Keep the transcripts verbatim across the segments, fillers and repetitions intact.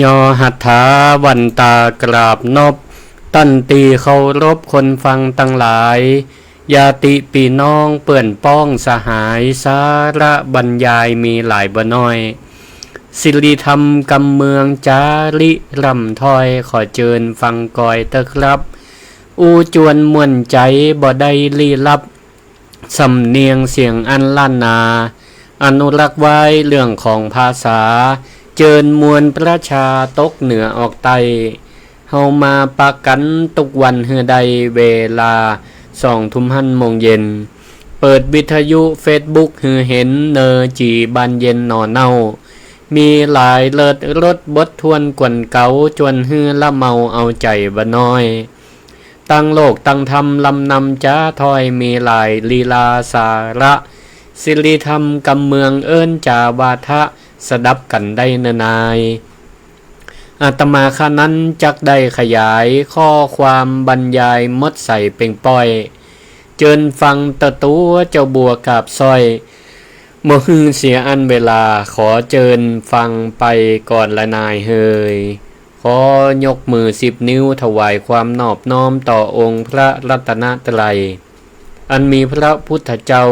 ยอหัตถาวันตากราบนบ ต้านตี้เคารพคนฟังตังหลาย ญาติปี้น้องเปื้อนป้องสหาย สาระบรรยายมีหลายบ่น้อย สิริธรรมกำเมืองจ๋าริร่ำถ้อย ขอเจิญฟังกอยเต๊อะครับ อู้จวนม่วนใจ๋บ่ได้ลี้ลับ สำเนียงเสียงอันล้านนา อนุรักษ์ไว้เรื่องของภาษา เจิญมวลประชาตกเหนือออกใต้ เฮามาปะกั๋นกู้วันหื้อได้เวลาสองทุ่มหั้นโมงเย็น เปิดวิทยุเฟซบุ๊กหื้อเห็นเนอจี๋บานเย็นหน่อเน่า มีหลายเลิศรสบททวนกวนเก๋า จวนหื้อละเมาเอาใจ๋บ่น้อย ตังโลกตังธรรมลำนำจ๋าถ้อย มีหลายลีลาสาระ สิริธรรมกำเมืองเอิ้นจ๋าวาทะ สดับกั๋นได้เนอนาย อาตมาข้านั้นจักได้ขยายข้อความบรรยายหมดใสเป่งป้อย เจิญฟังเต๊อะตั๋วเจ้าบัวกาบสร้อย บ่หื้อเสียอั้นเวลา ขอเจิญฟังไปก่อนละนายเฮย ขอยกมือสิบนิ้วถวายความนอบน้อมต่อองค์พระรัตนตรัย อันมีพระพุทธเจ้า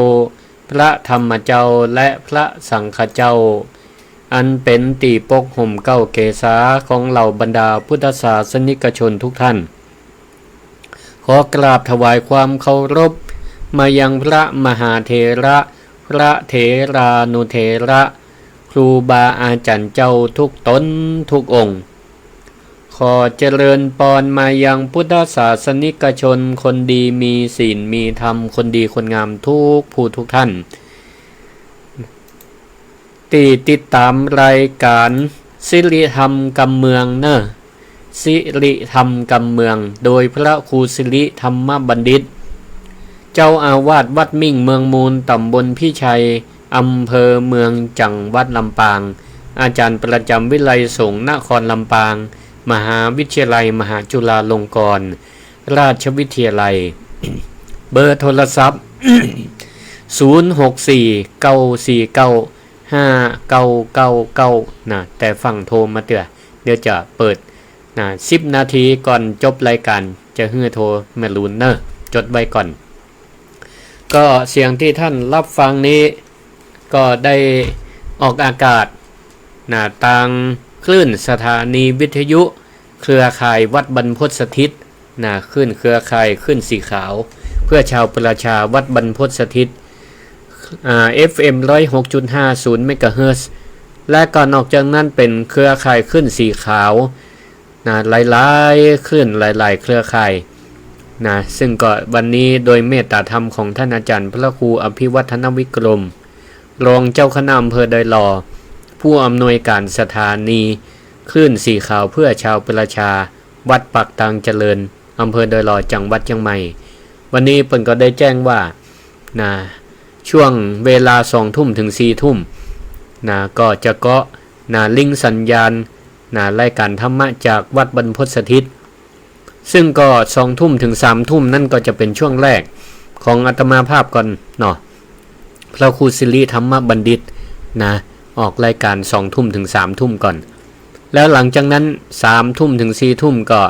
พระธรรมเจ้า และพระสังฆเจ้า อันเป๋นตี้ปกห่มเกล้าเกศาของเหล่าบรรดาพุทธศาสนิกชนทุกท่าน ขอกราบถวายความเคารพมายังพระมหาเถระ พระเถรานุเถระ ครูบาอาจ๋ารย์เจ้าทุกต๋นทุกองค์ ขอเจริญปอนมายังพุทธศาสนิกชนคนดีมีศีลมีธรรม คนดีคนงามทุกผู้ทุกท่าน ตี้ติดต๋ามรายก๋านสิริธรรมกำเมืองเนอะ สิริธรรมกำเมือง โดยพระครูสิริธรรมบัณฑิต เจ้าอาวาสวัดมิ่งเมืองมูล ต๋ำบลพิชัย อำเภอเมือง จังหวัดลำปาง อาจ๋ารย์ประจ๋ำวิทยาลัยสงฆ์นครลำปาง มหาวิทยาลัยมหาจุฬาลงกรณราชวิทยาลัย เบอร์โทรศัพท์ ศูนย์หกสี่ เก้าสี่เก้า ห้าเก้าเก้าเก้า นะ แต่ฟั่งโทรมาเตื้อ เดี๋ยวจะเปิด นะ สิบนาทีก่อนจบรายก๋าน จะหื้อโทรแม่ลูนเนอะ จดไว้ก่อน ก็เสียงตี้ท่านฮับฟังนี้ ก็ได้ออกอากาศ นะ ตางคลื่นสถานีวิทยุเครือข่ายวัดบรรพตสถิต นะ คลื่นเครือข่ายคลื่นสีขาว เพื่อชาวประชาวัดบรรพตสถิต อ่า เอฟเอ็ม ร้อยหกจุดห้าศูนย์ เมกะเฮิรตซ์ และก็นอกจากนั้นเป๋นเครือข่ายคลื่นสีขาว นะ หลายๆ คลื่น หลายๆ เครือข่าย นะ ซึ่งก็วันนี้โดยเมตตาธรรมของท่านอาจ๋ารย์พระครูอภิวัฒนวิกรม รองเจ้าคณะอำเภอดอยหล่อ ผู้อำนวยการสถานีคลื่นสีขาวเพื่อชาวประชา วัดปากตางเจริญ อำเภอดอยหล่อ จังหวัดเจียงใหม่ วันนี้เปิ้นก็ได้แจ้งว่า นะ ช่วงเวลาสองทุ่มถึงสี่ทุ่ม นะ ก็จะเกาะ นะ ลิงก์สัญญาณ นะ รายการธรรมะจากวัดบรรพตสถิต ซึ่งก็สองทุ่มถึงสามทุ่มนั่นก็จะเป๋นช่วงแรกของอาตมาภาพก่อนเนาะ พระครูสิริธรรมบัณฑิต นะ ออกรายการสองทุ่มถึงสามทุ่มก่อน แล้วหลังจากนั้นสามทุ่มถึงสี่ทุ่มก็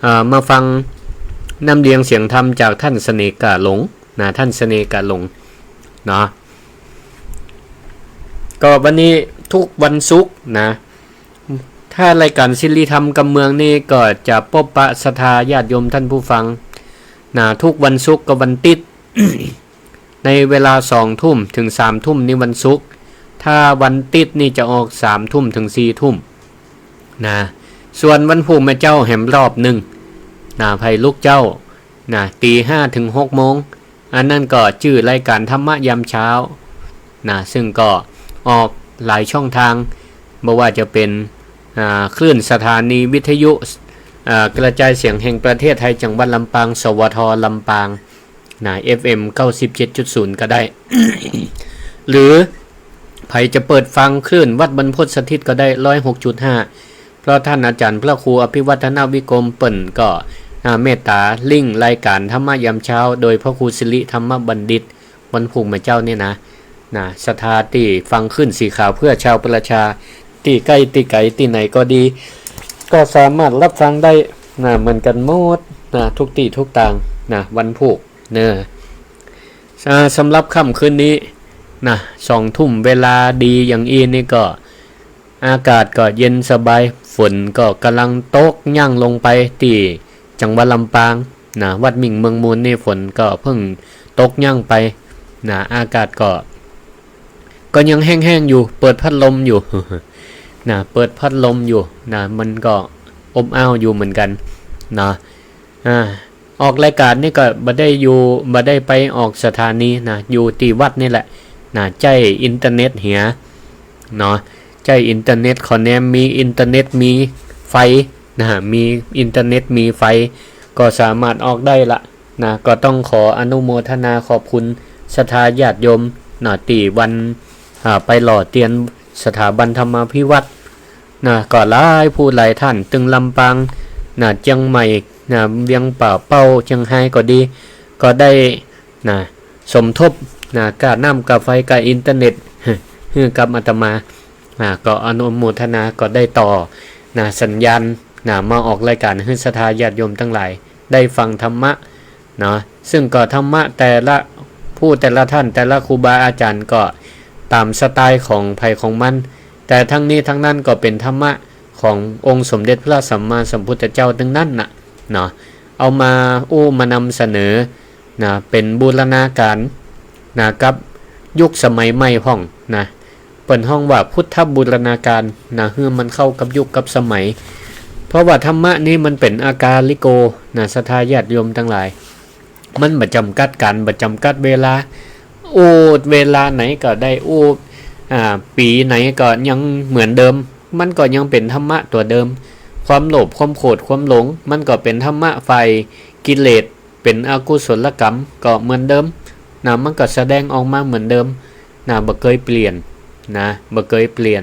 เอ่อ มาฟังน้ำเสียงเสียงธรรมจากท่านเสน่ห์กาหลง นะ ท่านเสน่ห์กาหลง เนาะ ก็วันนี้ทุกวันศุกร์นะ ถ้ารายการสิริธรรมกำเมืองนี่ก็จะปบปะศรัทธาญาติโยมท่านผู้ฟัง นะ ทุกวันศุกร์กับวันติ๊ด ในเวลาสองทุ่มถึงสามทุ่มนี่วันศุกร์ ถ้าวันติ๊ดนี่จะออกสามทุ่มถึงสี่ทุ่ม นะ ส่วนวันพูกแม่เจ้าแหมรอบนึ่ง นะ ใผลุกเจ๊า นะ ตีห้าถึงหกโมง อันนั้นก็จื้อรายการธรรมะยามเช้า นะ ซึ่งก็ออกหลายช่องทาง บ่ว่าจะเป๋น อ่า คลื่นสถานีวิทยุ อ่า กระจายเสียงแห่งประเทศไทยจังหวัดลำปาง สวท ลำปาง นะ เอฟเอ็ม เก้าสิบเจ็ดจุดศูนย์ ก็ได้ หรือใผจะเปิดฟังคลื่นวัดบรรพตสถิตก็ได้ ร้อยหกจุดห้า เพราะท่านอาจ๋ารย์พระครูอภิวัฒนวิกรมเปิ้นก็ อ่า เมตตาลิงก์รายการธรรมะยามเช้า โดยพระครูสิริธรรมบัณฑิต วันพูกแม่เจ้านี่นะ นะ ศรัทธาตี้ฟังคลื่นสีขาวเพื่อชาวประชา ตี้ใก้ตี้ไก๋ตี้ไหนก็ดี ก็สามารถฮับฟังได้นะ เหมือนกั๋นหมดนะ กู้ตี้กู้ตางนะ วันพูกเนาะ อ่า สำหรับค่ำคืนนี้นะ สองทุ่ม เวลาดีอย่างอี้นี่ก็ อากาศก็เย็นสบาย ฝนก็ก่ำลังตกยั้งลงไป ตี้จังหวัดลำปางนะ วัดมิ่งเมืองมูลนี่ฝนก็เพิ่งตกยั้งไปนะ อากาศก็ ก็ยังแห้งๆ อยู่ เปิดพัดลมอยู่นะ เปิดพัดลมอยู่นะ มันก็อบอ้าวอยู่เหมือนกั๋นนะ อ่า ออกรายก๋านนี่ก็บ่ได้อยู่ บ่ได้ไปออกสถานีนะ อยู่ตี้วัดนี่แหละนะ ใจ๊อินเทอร์เน็ตเหียเนาะ ใจ๊อินเทอร์เน็ต ขอแหนมมีอินเทอร์เน็ตมีไฟนะ มีอินเทอร์เน็ตมีไฟ ก็สามารถออกได้ละนะ ก็ต้องขออนุโมทนาขอบคุณศรัทธาญาติโยมนะ ตี้วัน อ่า ไปหล่อเตียนสถาบันธรรมาภิวัฒน์นะ ก็หลายผู้หลายท่าน ตึงลำปางนะ เจียงใหม่นะ เวียงป่าเป้า เจียงฮายก็ดี ก็ได้นะ สมทบนะ ก้าน้ำก้าไฟ ก้าอินเทอร์เน็ต หื้อกับอาตมานะ ก็อนุโมทนา ก็ได้ต่อนะ สัญญาณนะ มาออกรายก๋านหื้อศรัทธาญาติโยมตังหลายได้ฟังธรรมะ เนาะ ซึ่งก็ธรรมะแต่ละผู้แต่ละท่าน แต่ละครูบาอาจ๋ารย์ก็ต๋ามสไตล์ของใผของมัน แต่ทั้งนี้ทั้งนั้นก็เป๋นธรรมะขององค์สมเด็จพระสัมมาสัมพุทธเจ้าตึงนั้นน่ะเนาะ เอามาอู้มานำเสนอนะ เป๋นบูรณาการนะ กับยุคสมัยใหม่พ่องนะ เปิ้นฮ้องว่าพุทธบูรณาการนะ หื้อมันเข้ากับยุคกับสมัย เพราะว่าธรรมะนี้มันเป๋นอากาลิโกนะ ศรัทธาญาติโยมตังหลาย มันบ่จ๋ำกัดก๋าน บ่จ๋ำกัดเวลา อู้เวลาไหนก็ได้ อู้ อ่า ปี๋ไหนก็ยังเหมือนเดิม มันก็ยังเป๋นธรรมะตั๋วเดิม ความโลภ ความโกรธ ความหลง มันก็เป๋นธรรมะฝ่ายกิเลส เป๋นอกุศลกรรม ก็เหมือนเดิมนะ มันก็แสดงออกมาเหมือนเดิมนะ บ่เกยเปลี่ยนนะ บ่เกยเปลี่ยน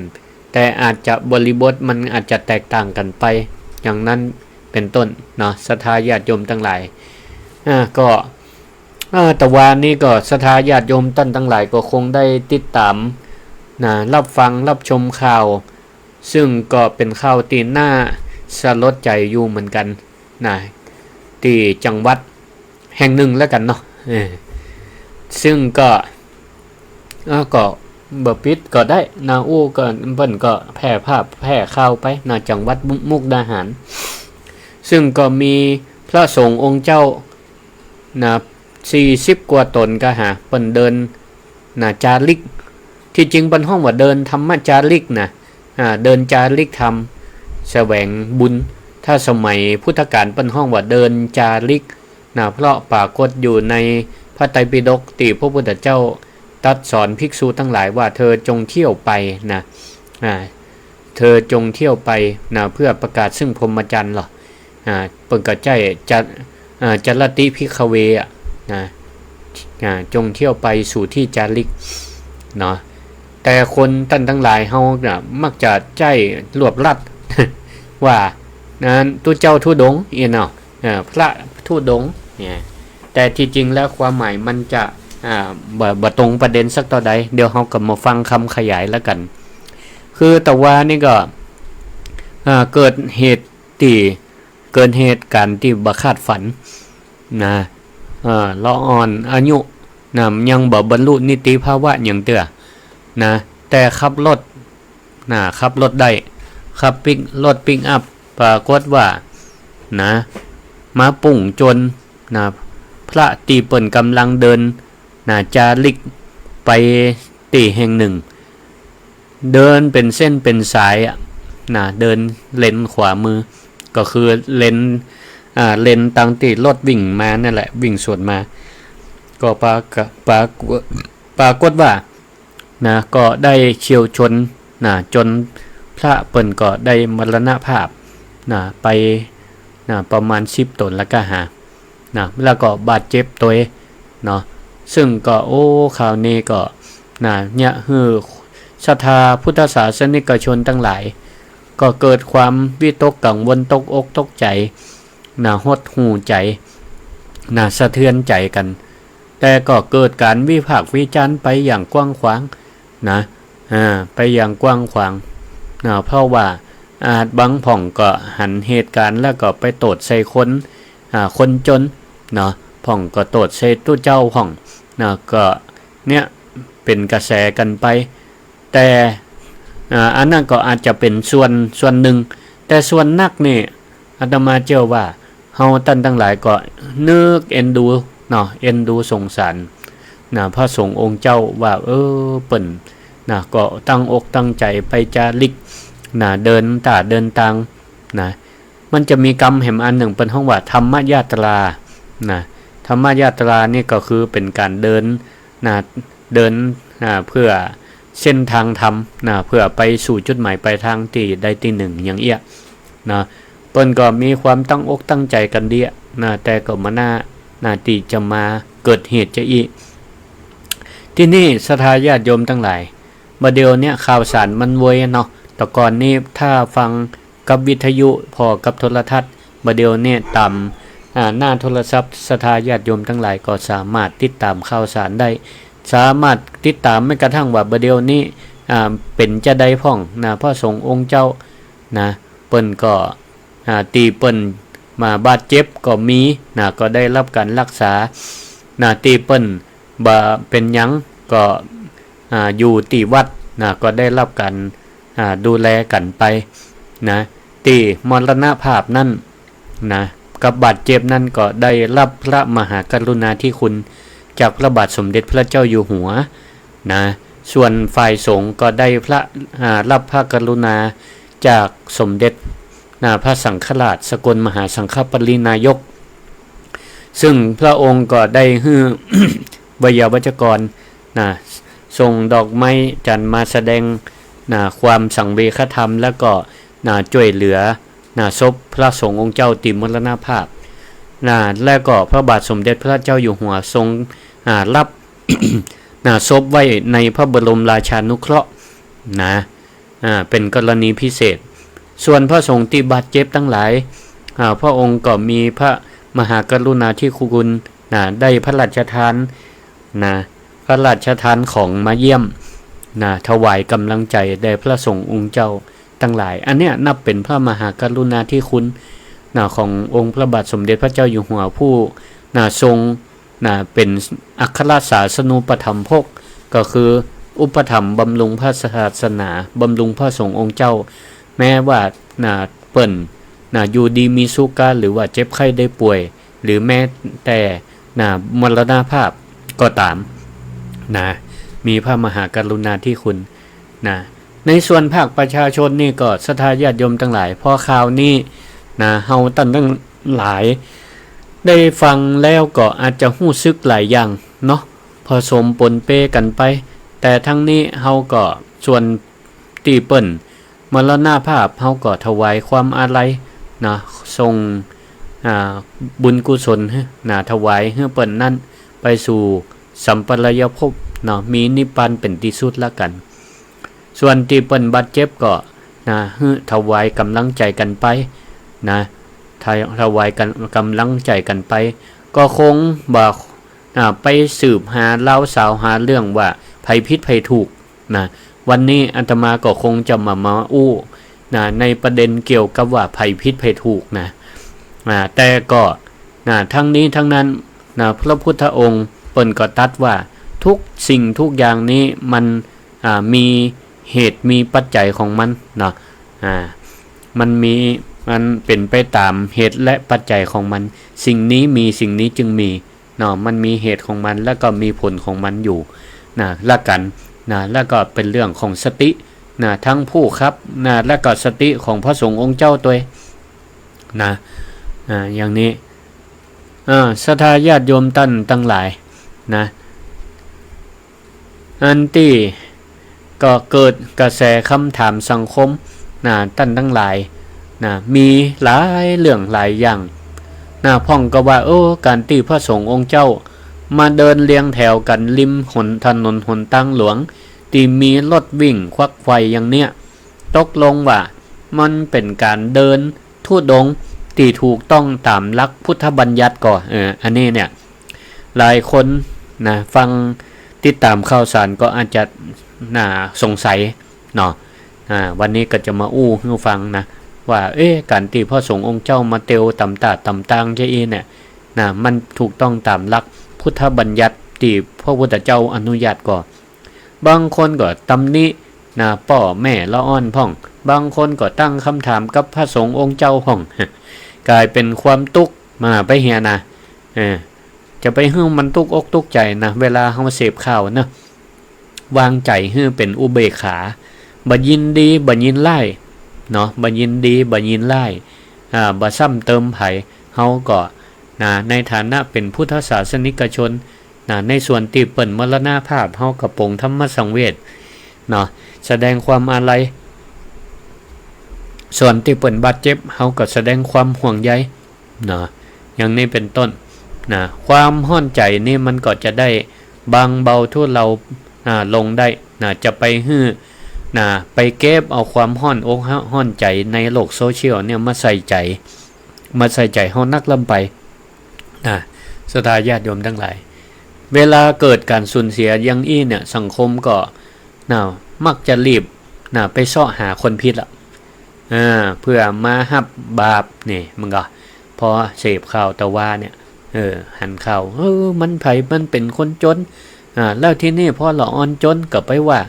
แต่อาจจะบริบทมันอาจจะแตกต่างกั๋นไป อย่างนั้นเป๋นต้นเนาะ ศรัทธาญาติโยมตังหลาย อ่า ก็ อ่า ตะวานี้ก็ศรัทธาญาติโยมต้านตังหลายก็คงได้ติดต๋ามนะ ฮับฟังฮับชมข่าว ซึ่งก็เป๋นข่าวตี้น่าสลดใจ๋อยู่เหมือนกั๋นนะ ตี้จังหวัดแห่งนึ่งแล้วกั๋นเนาะ เออ ซึ่งก็ อ้าว ก็บ่ปิดก็ได้นะ อู้ก็เปิ้นก็แพร่ภาพแพร่ข่าวไปนะ จังหวัดมุกดาหาร ซึ่งก็มีพระสงฆ์องค์เจ้านะ สี่สิบกว่าต๋นก็หา เปิ้นเดินนะ จาริก ตี้จริงเปิ้นฮ้องว่าเดินธรรมจาริกนะ อ่า เดินจาริกธรรม แสวงบุญ ถ้าสมัยพุทธกาลเปิ้นฮ้องว่าเดินจาริกนะ เพราะปรากฏอยู่ในพระไตรปิฎกตี้พระพุทธเจ้าตรัสสอนภิกษุตังหลายว่า เธอจงเที่ยวไปนะ อ่า เธอจงเที่ยวไปนะ เพื่อประกาศซึ่งพรหมจรรย์เหรอ อ่า เปิ้นก็ใจ๊จะ อ่า จรติภิกขเว อะนะ อ่า จงเที่ยวไปสู่ที่จาริกเนาะ แต่คนต้านตังหลายเฮาน่ะ มักจะใจ๊รวบรัด ว่านั้นตุ๊เจ้าธุดงค์อี้เนาะ เอ่อ พระธุดงค์เนี่ย แต่ตี้จริงแล้วความหมายมันจะ อ่า บ่ บ่ตรงประเด็นสักเต้าใด เดี๋ยวเฮาก็มาฟังกำขยายแล้วกั๋น คือตะวานี้ก็ อ่า เกิดเหตุตี้ เกิดเหตุก๋ารณ์ตี้บ่คาดฝันนะ เอ่อ ละอ่อนอายุนะ ยังบ่บรรลุนิติภาวะหยังเตื้อนะ แต่ขับรถนะ ขับรถได้ ขับปิก รถปิกอัพ ปรากฏว่านะ มาปุ้งจนนะ พระตี้เปิ้นก่ำลังเดินนะ จาริกไปตี้แห่งนึ่ง เดินเป๋นเส้นเป๋นสายอะนะ เดินเลนขวามือ ก็คือเลน อ่า เลนตางตี้รถวิ่งมานั่นแหละ วิ่งสวนมา ก็ปราก- ปราก- ปรากฏว่านะ ก็ได้เฉี่ยวชนนะ จ๋นพระเปิ้นก็ได้มรณภาพนะ ไปนะ ประมาณสิบต๋นแล้วก็หา นะ แล้วก็บาดเจ็บตวยเนาะ ซึ่งก็ โอ้ ข่าวนี้ก็นะ เยียะหื้อศรัทธาพุทธศาสนิกชนตังหลาย ก็เกิดความวิตกกังวล ตกอกตกใจ๋นะ หดหู่ใจ๋นะ สะเทือนใจ๋กั๋น แต่ก็เกิดก๋ารวิพากษ์วิจารณ์ไปอย่างกว้างขวางนะ อ่า ไปอย่างกว้างขวาง นะ เพราะว่าอาจบางพ่องก็หันเหตุก๋ารณ์แล้วก็ไปโต้ษใส่คน อ่า คนจ๋นเนาะ พ่องก็โต้ษใส่ตุ๊เจ้าพ่องนะ ก็เนี่ยเป๋นกระแสกั๋นไป แต่ อ่า อันนั้นก็อาจจะเป๋นส่วน ส่วนนึ่ง แต่ส่วนนักนี่ อาตมาเจื้อว่า เฮาต้านตังหลายก็นึกเอ็นดูเนาะ เอ็นดูสงสารนะ พระสงฆ์องค์เจ้าว่า เออ เปิ้นนะ ก็ตั้งอกตั้งใจ๋ไปจาริกนะ เดินต้าเดินตางนะ มันจะมีกำแหมอันนึ่งเปิ้นฮ้องว่าธรรมยาตรานะ ธรรมยาตรานี่ก็คือเป๋นก๋านเดินนะ เดินนะ เปื้อเส้นตางธรรมนะ เปื้อไปสู่จุดหมายปลายตางตี้ใดตี้นึ่งอย่างเอี้ยนะ เปิ้นก็มีความตั้งอกตั้งใจ๋กั๋นเดียนะ แต่ก็บ่น่านะ ตี้จะมาเกิดเหตุจาอี้ ตี้นี่ศรัทธาญาติโยมตังหลาย บ่าเดี่ยวเนี่ยข่าวสารมันเวยเนาะ แต่ก่อนนี้ถ้าฟังกับวิทยุผ่อกับโทรทัศน์ บ่าเดี่ยวเนี่ยต๋าม อ่า หน้าโทรศัพท์ศรัทธาญาติโยมตังหลายก็สามารถติดต๋ามข่าวสารได้ สามารถติดต๋ามแม้กระทั่งว่าบ่าเดี่ยวนี้ อ่า เป๋นจาใดพ่องนะ พระสงฆ์องค์เจ้านะ เปิ้นก็ อ่า ตี้เปิ้นมาบาดเจ็บก็มีนะ ก็ได้ฮับก๋านฮักษานะ ตี้เปิ้นบ่เป๋นหยังก็ อ่า อยู่ตี้วัดนะ ก็ได้ฮับก๋าน อ่า ดูแลกั๋นไปนะ ตี้มรณภาพนั้นนะ กับบาดเจ็บนั้นก็ได้ฮับพระมหากรุณาธิคุณจากพระบาทสมเด็จพระเจ้าอยู่หัวนะ ส่วนฝ่ายสงฆ์ก็ได้พระ อ่า ฮับพระกรุณาจากสมเด็จนะ พระสังฆราชสกลมหาสังฆปริณายก ซึ่งพระองค์ก็ได้หื้อ ไวยาวัจกรนะ ส่งดอกไม้จันทร์มาแสดงนะ ความสังเวคธรรม แล้วก็นะ จ้วยเหลือนะ ศพพระสงฆ์องค์เจ้าตี้มรณภาพนะ แล้วก็พระบาทสมเด็จพระเจ้าอยู่หัวทรง อ่า ฮับ นะ ศพไว้ในพระบรมราชานุเคราะห์นะ อ่า เป๋นกรณีพิเศษ ส่วนพระสงฆ์ตี้บาดเจ็บตังหลาย อ่า พระองค์ก็มีพระมหากรุณาธิคุณนะ ได้พระราชทานนะ พระราชทานของมาเยี่ยมนะ ถวายก๋ำลังใจ๋แด่พระสงฆ์องค์เจ้าตังหลาย อันเนี้ยนับเป๋นพระมหากรุณาธิคุณนะ ขององค์พระบาทสมเด็จพระเจ้าอยู่หัวผู้นะ ทรง นะ เป๋นอัครศาสนูปถัมภก ก็คืออุปถัมภ์บำรุงพระศาสนา บำรุงพระสงฆ์องค์เจ้า แม้ว่านะ เปิ้นนะ อยู่ดีมีสุขกา หรือว่าเจ็บไข้ได้ป่วย หรือแม้แต่นะ มรณภาพก็ต๋ามนะ มีพระมหากรุณาธิคุณนะ ในส่วนภาคประชาชนนี่ก็ศรัทธาญาติโยมตังหลาย พอข่าวนี้นะ เฮาต้านตังหลายได้ฟังแล้วก็อาจจะฮู้สึกหลายอย่างเนาะ ผสมปนเปกั๋นไป แต่ทั้งนี้เฮาก็ส่วนตี้เปิ้นมรณภาพ เฮาก็ถวายความอาลัยนะ ส่ง อ่า บุญกุศลนะ ถวายหื้อเปิ้นนั้นไปสู่สัมปรายภพเนาะ มีนิพพานเป๋นตี้สุดละกั๋น ส่วนตี้เปิ้นบาดเจ็บก็นะ หื้อถวายก๋ำลังใจ๋กั๋นไปนะ ถ- ถวายกั๋น ก๋ำลังใจ๋กั๋นไป ก็คงบ่ อ่า ไปสืบหาลาวสาวหาเรื่องว่าใผผิดใผถูกนะ วันนี้อาตมาก็คงจะมา มาอู้นะ ในประเด็นเกี่ยวกับว่าใผผิดใผถูกนะ อ่า แต่ก็นะ ทั้งนี้ทั้งนั้นนะ พระพุทธองค์เปิ้นก็ตรัสว่าทุกสิ่งทุกอย่างนี้มัน อ่า มีเหตุมีปัจจัยของมันเนาะ อ่า มันมี มันเป๋นไปต๋ามเหตุและปัจจัยของมัน สิ่งนี้มี สิ่งนี้จึงมีเนาะ มันมีเหตุของมัน แล้วก็มีผลของมันอยู่นะ ละกั๋นนะ แล้วก็เป๋นเรื่องของสตินะ ทั้งผู้ขับนะ แล้วก็สติของพระสงฆ์องค์เจ้าตวยนะ อ่า อย่างนี้ อ่า ศรัทธาญาติโยมต้านตังหลายนะ อันตี้ก็เกิดกระแสกำถามสังคมนะ ต้านตังหลายนะ มีหลายเรื่องหลายอย่างนะ พ่องก็ว่า เออ ก๋านตี้พระสงฆ์องค์เจ้ามาเดินเรียงแถวกั๋นริมหน ถนนหนตางหลวง ตี้มีรถวิ่งขวักไขว่อย่างเนี้ย ตกลงว่ามันเป๋นก๋านเดินธุดงค์ตี้ถูกต้องต๋ามหลักพุทธบัญญัติก่อ เออ อันนี้เนี่ย หลายคนนะ ฟังติดต๋ามข่าวสารก็อาจจะ นะ สงสัยเนาะ อ่า วันนี้ก็จะมาอู้หื้อฟังนะ ว่า เอ๊ะ ก๋านตี้พระสงฆ์องค์เจ้ามาเตียวต๋ามต้าต๋ามตางจาอี้เนี่ยนะ มันถูกต้องต๋ามหลักพุทธบัญญัติตี้พระพุทธเจ้าอนุญาตก่อ บางคนก็ตำหนินะ ป้อแม่ละอ่อนพ่อง บางคนก็ตั้งกำถามกับพระสงฆ์องค์เจ้าพ่อง ก๋ายเป๋นความตุ๊กข์มาไปเหียนะ เออ จะไปหื้อมันตุ๊กข์อกตุ๊กข์ใจ๋นะ เวลาเฮาเสพข่าวนะ วางใจ๋หื้อเป๋นอุเบกขา บ่ยินดี บ่ยินร้าย เนาะ บ่ยินดี บ่ยินร้าย อ่า บ่ซ้ำเติมใผ เฮาก็ นะ ในฐานะเป๋นพุทธศาสนิกชน นะ ในส่วนตี้เปิ้นมรณภาพ เฮาก็ปลงธรรมสังเวช เนาะ แสดงความอาลัย ส่วนตี้เปิ้นบาดเจ็บ เฮาก็แสดงความห่วงใย เนาะ อย่างนี้เป๋นต้น นะ ความฮ้อนใจ๋นี่มันก็จะได้บางเบาทุเลา อ่า ลงได้ นะ จะไปหื้อ นะ ไปเก็บเอาความฮ้อนอกฮ้อนใจ๋ในโลกโซเชียลเนี่ยมาใส่ใจ๋ มาใส่ใจ๋เฮานักล้ำไป นะ ศรัทธาญาติโยมตังหลาย เวลาเกิดก๋านสูญเสียอย่างอี้เนี่ย สังคมก็ นะ มักจะรีบ นะ ไปเซาะหาคนผิดละ อ่า เพื่อมาฮับบาปนี่ มันก็ พอเสพข่าวตะวาเนี่ย เออ หันข่าว เออ มันใผ มันเป๋นคนจน อ่า แล้วทีนี้พอละอ่อนจนก็ไปว่า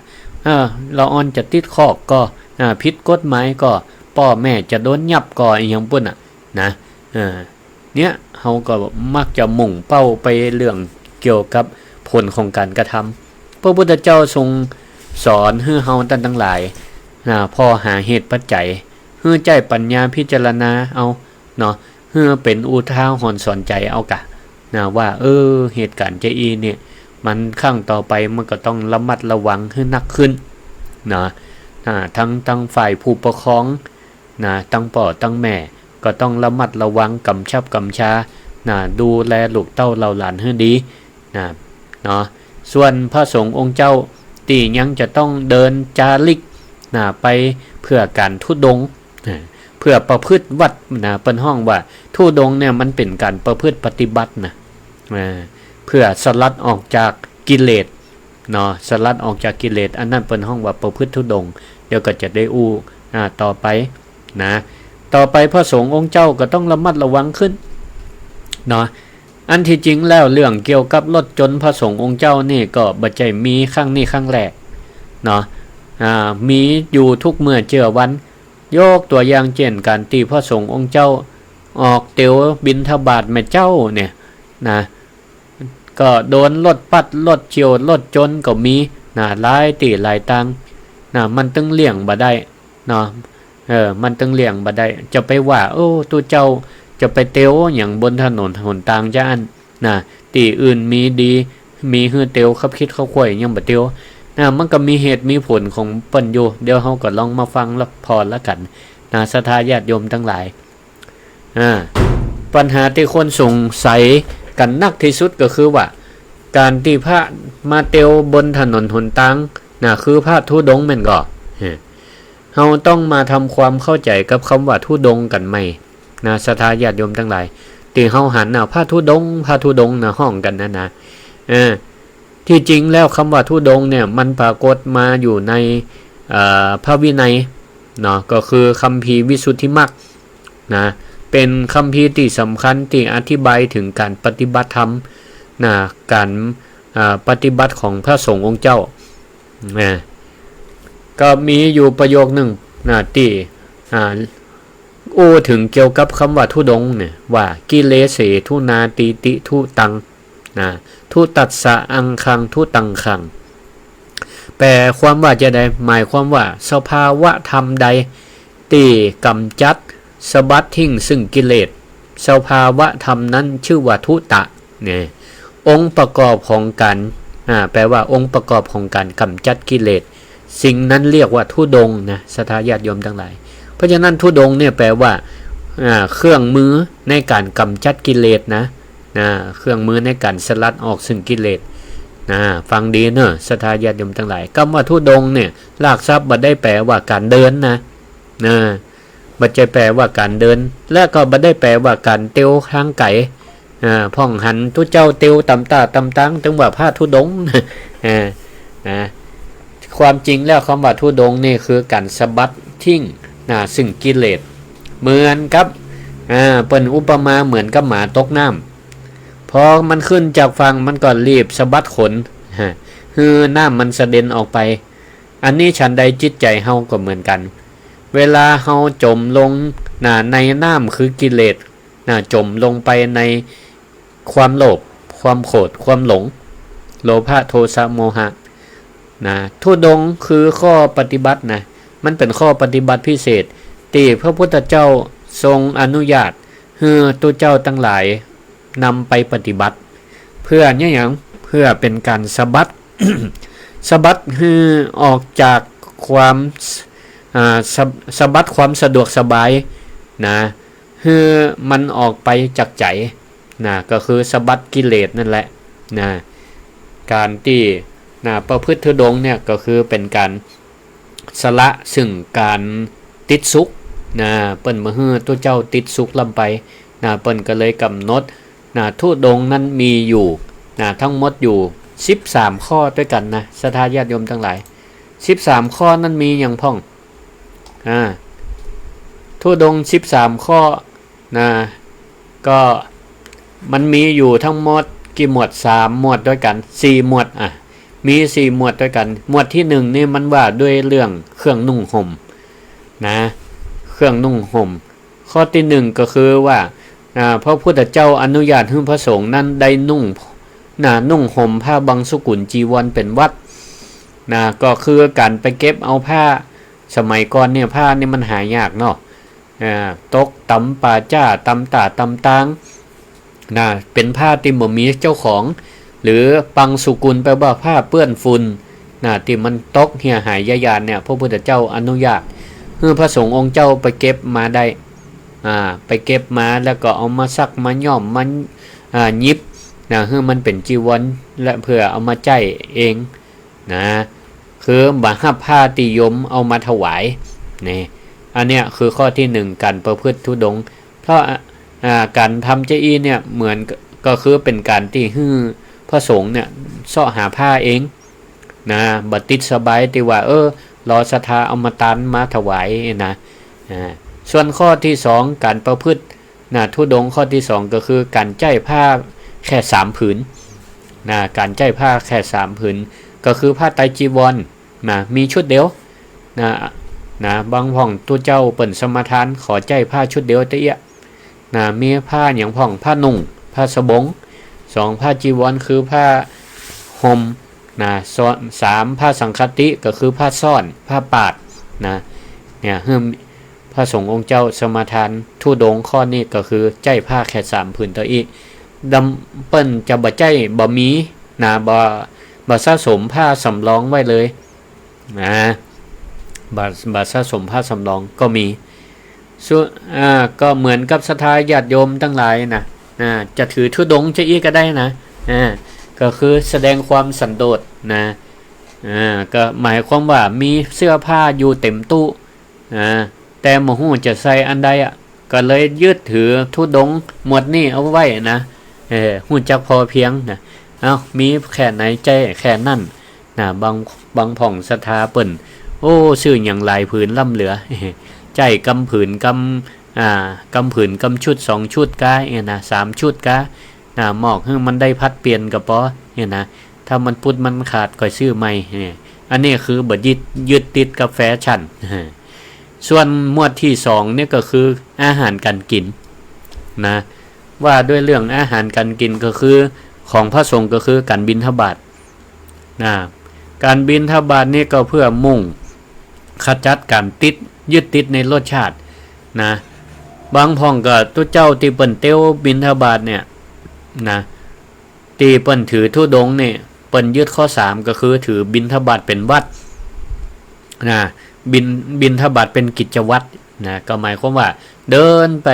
เออ ละอ่อนจะติดคอกก็ อ่า ผิดกฎหมายก็ ป้อแม่จะโดนยับก็ อะหยังปู้นน่ะ นะ เออ เนี่ย เฮาก็มักจะมุ่งเป้าไปเรื่องเกี่ยวกับผลของก๋านกระทำ พระพุทธเจ้าทรงสอนหื้อเฮาต้านตังหลาย นะ ผ่อหาเหตุปัจจัย หื้อใจ๊ปัญญาพิจารณาเอา เนาะ หื้อเป๋นอุทาหรณ์สอนใจ๋เอากะ นะ ว่า เออ เหตุก๋ารณ์จาอี้เนี่ย มันครั้งต่อไปมันก็ต้องระมัดระวังหื้อนักขึ้น นะ อ่า ตัง ตังฝ่ายผู้ปกครอง นะ ตังป้อตังแม่ ก็ต้องระมัดระวัง ก๋ำชับก๋ำชา นะ ดูแลลูกเต้าเหล่าหลานหื้อดี นะ เนาะ ส่วนพระสงฆ์องค์เจ้าตี้ยังจะต้องเดินจาริก นะ ไปเพื่อก๋านธุดงค์ นะ เพื่อประพฤติวัตร นะ เปิ้นฮ้องว่าธุดงค์เนี่ยมันเป๋นก๋านประพฤติปฏิบัตินะ อ่า เพื่อสลัดออกจากกิเลส เนาะ สลัดออกจากกิเลส อันนั้นเปิ้นฮ้องว่าประพฤติธุดงค์ เดี๋ยวก็จะได้อู้ อ่า ต่อไป นะ ต่อไปพระสงฆ์องค์เจ้าก็ต้องระมัดระวังขึ้น เนาะ อันตี้จริงแล้วเรื่องเกี่ยวกับรถจนพระสงฆ์องค์เจ้านี่ก็บ่ใจ้มีครั้งนี้ครั้งแรก เนาะ อ่า มีอยู่กู้เมื่อกู้วัน ยกตั๋วอย่างเจ้นก๋านตี้พระสงฆ์องค์เจ้าออกเตียวบิณฑบาตแม่เจ้าเนี่ย นะ ก็โดนรถปัด รถเฉี่ยว รถจนก็มี นะ หลายตี้หลายตาง นะ มันตึงเลี่ยงบ่ได้ เนาะ เออ มันตึงเลี่ยงบ่ได้ จะไปว่า โอ้ ตุ๊เจ้าจะไปเตียวหยังบนถนนหนตางจาอั้น นะ ตี้อื่นมีดี มีหื้อเตียวคับคิดคับค่อยยังบ่เตียว นะ มันก็มีเหตุมีผลของเปิ้นอยู่ เดี๋ยวเฮาก็ลองมาฟังละผ่อละกั๋น นะ ศรัทธาญาติโยมตังหลาย อ่า ปัญหาตี้คนสงสัยกั๋นนักตี้สุดก็คือว่า ก๋านตี้พระมาเตียวบนถนนหนตาง นะ คือพระธุดงค์แม่นก่อ เออ เฮาต้องมาทำความเข้าใจ๋กับกำว่าธุดงค์กั๋นใหม่ นะ ศรัทธาญาติโยมตังหลาย ตี้เฮาหันน่ะ พระธุดงค์ พระธุดงค์นะ ฮ้องกั๋นนะ นะ เออ ตี้จริงแล้วกำว่าธุดงค์เนี่ย มันปรากฏมาอยู่ใน เอ่อ พระวินัย เนาะ ก็คือคัมภีร์วิสุทธิมรรค นะ เป๋นคัมภีร์ตี้สำคัญตี้อธิบายเถิงก๋านปฏิบัติธรรม นะ ก๋าน อ่า ปฏิบัติของพระสงฆ์องค์เจ้า นะ ก็มีอยู่ประโยคนึ่ง นะ ตี้ อ่า อู้เถิงเกี่ยวกับกำว่าธุดงค์เนี่ย ว่า กิเลเสธุนาตีติธุตัง นะ ธุตัสสะอังคังธุตังคัง แปลความว่าจาใด หมายความว่าสภาวะธรรมใดตี้ก๋ำจัดสะบัดทิ้งซึ่งกิเลส สภาวะธรรมนั้นชื่อว่าธุตะ เนี่ย องค์ประกอบของก๋าน อ่า แปลว่าองค์ประกอบของก๋านก๋ำจัดกิเลส สิ่งนั้นเรียกว่าธุดงค์นะ ศรัทธาญาติโยมตังหลาย เพราะฉะนั้นธุดงค์เนี่ยแปลว่า อ่า เครื่องมือในก๋านก๋ำจัดกิเลสนะ นะ เครื่องมือในก๋านสลัดออกซึ่งกิเลส นะ ฟังดีเนาะ ศรัทธาญาติโยมตังหลาย กำว่าธุดงค์เนี่ย รากศัพท์บ่ได้แปลว่าก๋านเดินนะ นะ บ่ใจ้แปลว่าก๋านเดิน และก็บ่ได้แปลว่าก๋านเตียวตางไก๋ อ่า พ่องหันตุ๊เจ้าเตียวต๋ามต้าต๋ามตาง ตึงว่าพระธุดงค์ อ่า นะ ความจริงแล้วกำว่าธุดงค์นี่คือก๋านสะบัดทิ้ง นะ ซึ่งกิเลส เหมือนกับ อ่า เปิ้นอุปมาเหมือนกับหมาตกน้ำ พอมันขึ้นจากฝั่งมันก็รีบสะบัดขน ฮะ หื้อน้ำมันสะเด็นออกไป อันนี้ฉันใดจิตใจ๋เฮาก็เหมือนกั๋น เวลาเฮาจ๋มลง นะ ในน้ำคือกิเลส นะ จ๋มลงไปในความโลภ ความโกรธ ความหลง โลภะ โทสะ โมหะ นะ ธุดงค์คือข้อปฏิบัตินะ มันเป๋นข้อปฏิบัติพิเศษ ตี้พระพุทธเจ้าทรงอนุญาตหื้อตุ๊เจ้าตังหลายนำไปปฏิบัติ เปื้อเนี่ยหยัง เปื้อเป๋นก๋านสะบัด สะบัดหื้อออกจากความ อ่า สะ- สะบัดความสะดวกสบาย นะ หื้อมันออกไปจากใจ๋ นะ ก็คือสะบัดกิเลสนั่นแหละ นะ ก๋านตี้ นะ ประพฤติธุดงค์เนี่ยก็คือเป๋นก๋านสละซึ่งก๋านติดสุข นะ เปิ้นบ่หื้อตุ๊เจ้าติดสุขล้ำไป นะ เปิ้นก็เลยก๋ำหนด นะ ธุดงค์นั้นมีอยู่ นะ ตึงหมดอยู่สิบสามข้อตวยกั๋นนะ ศรัทธาญาติโยมตังหลาย สิบสามข้อนั้นมีหยังพ่อง อ่า ธุดงค์สิบสามข้อ นะ ก็มันมีอยู่ตึงหมดกี่หมวด สามหมวดตวยกั๋น สี่หมวด อ่ะ มีสี่หมวดตวยกั๋น หมวดตี้หนึ่งนี่มันว่าด้วยเรื่องเครื่องนุ่งห่ม นะ เครื่องนุ่งห่ม ข้อตี้หนึ่งก็คือว่า อ่า พระพุทธเจ้าอนุญาตหื้อพระสงฆ์นั้นได้นุ่ง นะ นุ่งห่มผ้าบังสุกุลจีวรเป๋นวัตร นะ ก็คือก๋านไปเก็บเอาผ้า สมัยก่อนเนี่ยผ้านี่มันหายากเนาะ อ่า ตกต๋ามป่าจ๊า ต๋ามต้า ต๋ามตาง นะ เป๋นผ้าตี้บ่มีเจ้าของ หรือบังสุกุลแปลว่าผ้าเปื้อนฝุ่น นะ ตี้มันตกเหียหายยะยานเนี่ย พระพุทธเจ้าอนุญาตหื้อพระสงฆ์องค์เจ้าไปเก็บมาได้ อ่า ไปเก็บมาแล้วก็เอามาซักมาย้อมมา อ่า หยิบ นะ หื้อมันเป๋นจีวร และเปื้อเอามาใจ๊เอง นะ คือบ่ฮับผ้าตี้โยมเอามาถวาย นี่ อันเนี้ยคือข้อตี้หนึ่ง ก๋านประพฤติธุดงค์ เพราะ อ่า ก๋านทำจาอี้เนี่ยเหมือนก- ก็คือเป๋นก๋านตี้หื้อพระสงฆ์เนี่ยเซาะหาผ้าเอง นะ บ่ติดสบายตี้ว่า เออ รอศรัทธาเอามาตานมาถวายนะ อ่า ส่วนข้อตี้สอง ก๋านประพฤติ นะ ธุดงค์ข้อตี้สองก็คือก๋านใจ๊ผ้าแค่สามผืน นะ ก๋านใจ๊ผ้าแค่สามผืน ก็คือผ้าไตรจีวร นะ มีชุดเดียว นะ นะ บางพ่องตุ๊เจ้าเปิ้นสมาทานขอใจ๊ผ้าชุดเดียวตะเอี้ย นะ มีผ้าหยังพ่อง ผ้านุ่ง ผ้าสบง สอง ผ้าจีวร คือผ้าห่ม นะ ส- สาม ผ้าสังฆติ ก็คือผ้าซ้อน ผ้าปาด นะ เนี่ย หื้อ พระสงฆ์องค์เจ้าสมาทานธุดงค์ข้อนี้ก็คือใจ๊ผ้าแค่สามผืนเต้าอี้ ดำ เปิ้นจะบ่ใจ๊ บ่มี นะ บ่ บ่สะสมผ้าสำรองไว้เลย นะ บ่ บ่สะสมผ้าสำรองก็มี ส่วน อ่า ก็เหมือนกับศรัทธาญาติโยมตังหลายนะ อ่า จะถือธุดงค์จาอี้ก็ได้นะ อ่า ก็คือแสดงความสันโดษนะ อ่า ก็หมายความว่ามีเสื้อผ้าอยู่เต็มตู้ อ่า แต่บ่ฮู้จะใส่อันใดอะ ก็เลยยึดถือธุดงค์หมวดนี้เอาไว้นะ เออ ฮู้จักพอเพียงนะ เอ้า มีแค่ไหนใจ๊แค่นั้นนะ บาง บางพ่องศรัทธาเปิ้น โอ้ ซื้อหยังหลายผืนล้ำเหลือ ใจ๊กำผืนกำ อ่า กำผืนกำชุดสองชุดก้า เนี่ยนะ สามชุดก้า นะ มอกหื้อมันได้ผลัดเปลี่ยนก็ปอ เนี่ยนะ ถ้ามันปุดมันขาดก็ซื้อใหม่ เนี่ย อันนี้คือบ่ยึด ยึดติดกับแฟชั่น ส่วนหมวดตี้สองเนี่ยก็คืออาหารก๋านกิ๋นนะ ว่าด้วยเรื่องอาหารก๋านกิ๋นก็คือของพระสงฆ์ก็คือก๋านบิณฑบาตนะ ก๋านบิณฑบาตนี่ก็เพื่อมุ่งขจัดก๋านติด ยึดติดในรสชาตินะ บางพ่องก็ตุ๊เจ้าตี้เปิ้นเตียวบิณฑบาตเนี่ยนะ ตี้เปิ้นถือธุดงค์นี่ เปิ้นยึดข้อสามก็คือถือบิณฑบาตเป๋นวัตรนะ บิณ- บิณฑบาตเป๋นกิจวัตรนะ ก็หมายความว่าเดินไป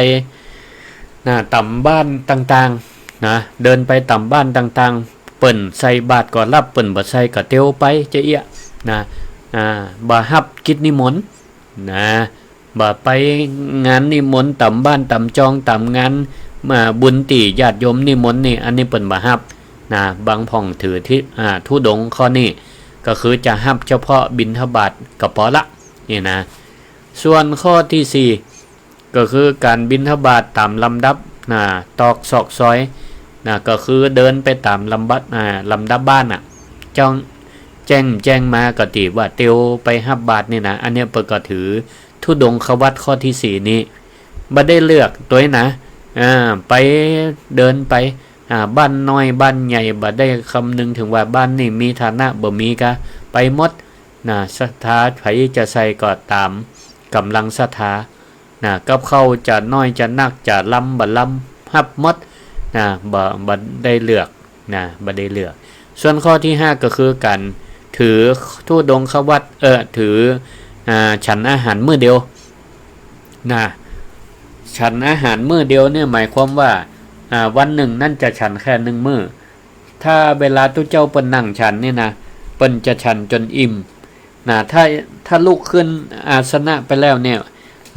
นะ ต๋ามบ้านต่างๆ นะ เดินไปต๋ามบ้านต่างๆ เปิ้นใส่บาตรก็ฮับ เปิ้นบ่ใส่ก็เตียวไปจาอี้นะ อ่า บ่ฮับกิจนิมนต์นะ บ่ไปงานนิมนต์ต๋ามบ้านต๋ามจองต๋ามงาน อ่า บุญตี้ญาติโยมนิมนต์นี่ อันนี้เปิ้นบ่ฮับนะ บางพ่องถือที่ อ่า ธุดงค์ข้อนี้ ก็คือจะฮับเฉพาะบิณฑบาตก็ปอละ นี่นะ ส่วนข้อตี้สี่ ก็คือก๋านบิณฑบาตต๋ามลำดับนะ ตอกซอกซอยนะ ก็คือเดินไปต๋ามลำดับ อ่า ลำดับบ้านน่ะ จ้อง แจ้ง แจ้งมาก็ตี้ว่าเตียวไปฮับบาตรนี่นะ อันเนี้ยเปิ้นก็ถือธุดงควัตรข้อตี้สี่นี้ บ่ได้เลือกตวยนะ อ่า ไป เดินไป อ่า บ้านน้อยบ้านใหญ่ บ่ได้คำนึงเถิงว่าบ้านนี้มีฐานะบ่มี ก็ไปหมดนะ ศรัทธาใผจะใส่ก็ต๋ามก๋ำลังศรัทธานะ กับข้าวจะน้อยจะนัก จะลำบ่ลำ ฮับหมดนะ บ่ บ่ได้เลือกนะ บ่ได้เลือก ส่วนข้อตี้ห้า ก็คือก๋านถือธุดงควัตร เอ่อ ถือ อ่า ฉันอาหารมื้อเดียวนะ ฉันอาหารมื้อเดียวเนี่ยหมายความว่า อ่า วันนึ่งนั้นจะฉันแค่นึ่งมื้อ ถ้าเวลาตุ๊เจ้าเปิ้นนั่งฉันนี่นะ เปิ้นจะฉันจ๋นอิ่มนะ ถ้า ถ้าลุกขึ้นอาสนะไปแล้วเนี่ย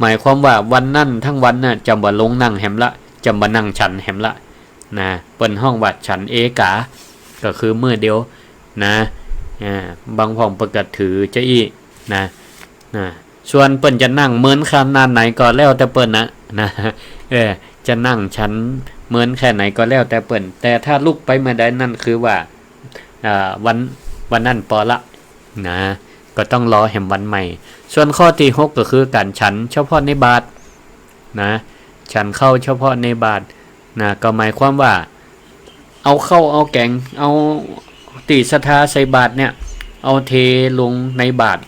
หมายความว่าวันนั้นตึงวันน่ะจะบ่ลงนั่งแหมละ จะบ่นั่งฉันแหมละนะ เปิ้นฮ้องว่าฉันเอกา ก็คือมื้อเดียวนะ อ่า บางพ่องเปิ้นก็ถือจาอี้นะ นะ ส่วนเปิ้นจะนั่งเมินขนาดไหนก็แล้วแต่เปิ้นนะ นะ เออ จะนั่งฉันเมินแค่ไหนก็แล้วแต่เปิ้น แต่ถ้าลุกไปเมื่อใดนั่นคือว่า อ่า วัน วันนั้นปอละนะ ก็ต้องรอแหมวันใหม่ ส่วนข้อตี้หก ก็คือก๋านฉันเฉพาะในบาตรนะ ฉันข้าวเฉพาะในบาตรนะ ก็หมายความว่า เอาข้าวเอาแก๋ง เอาตี้ศรัทธาใส่บาตรเนี่ย เอาเทลงในบาตร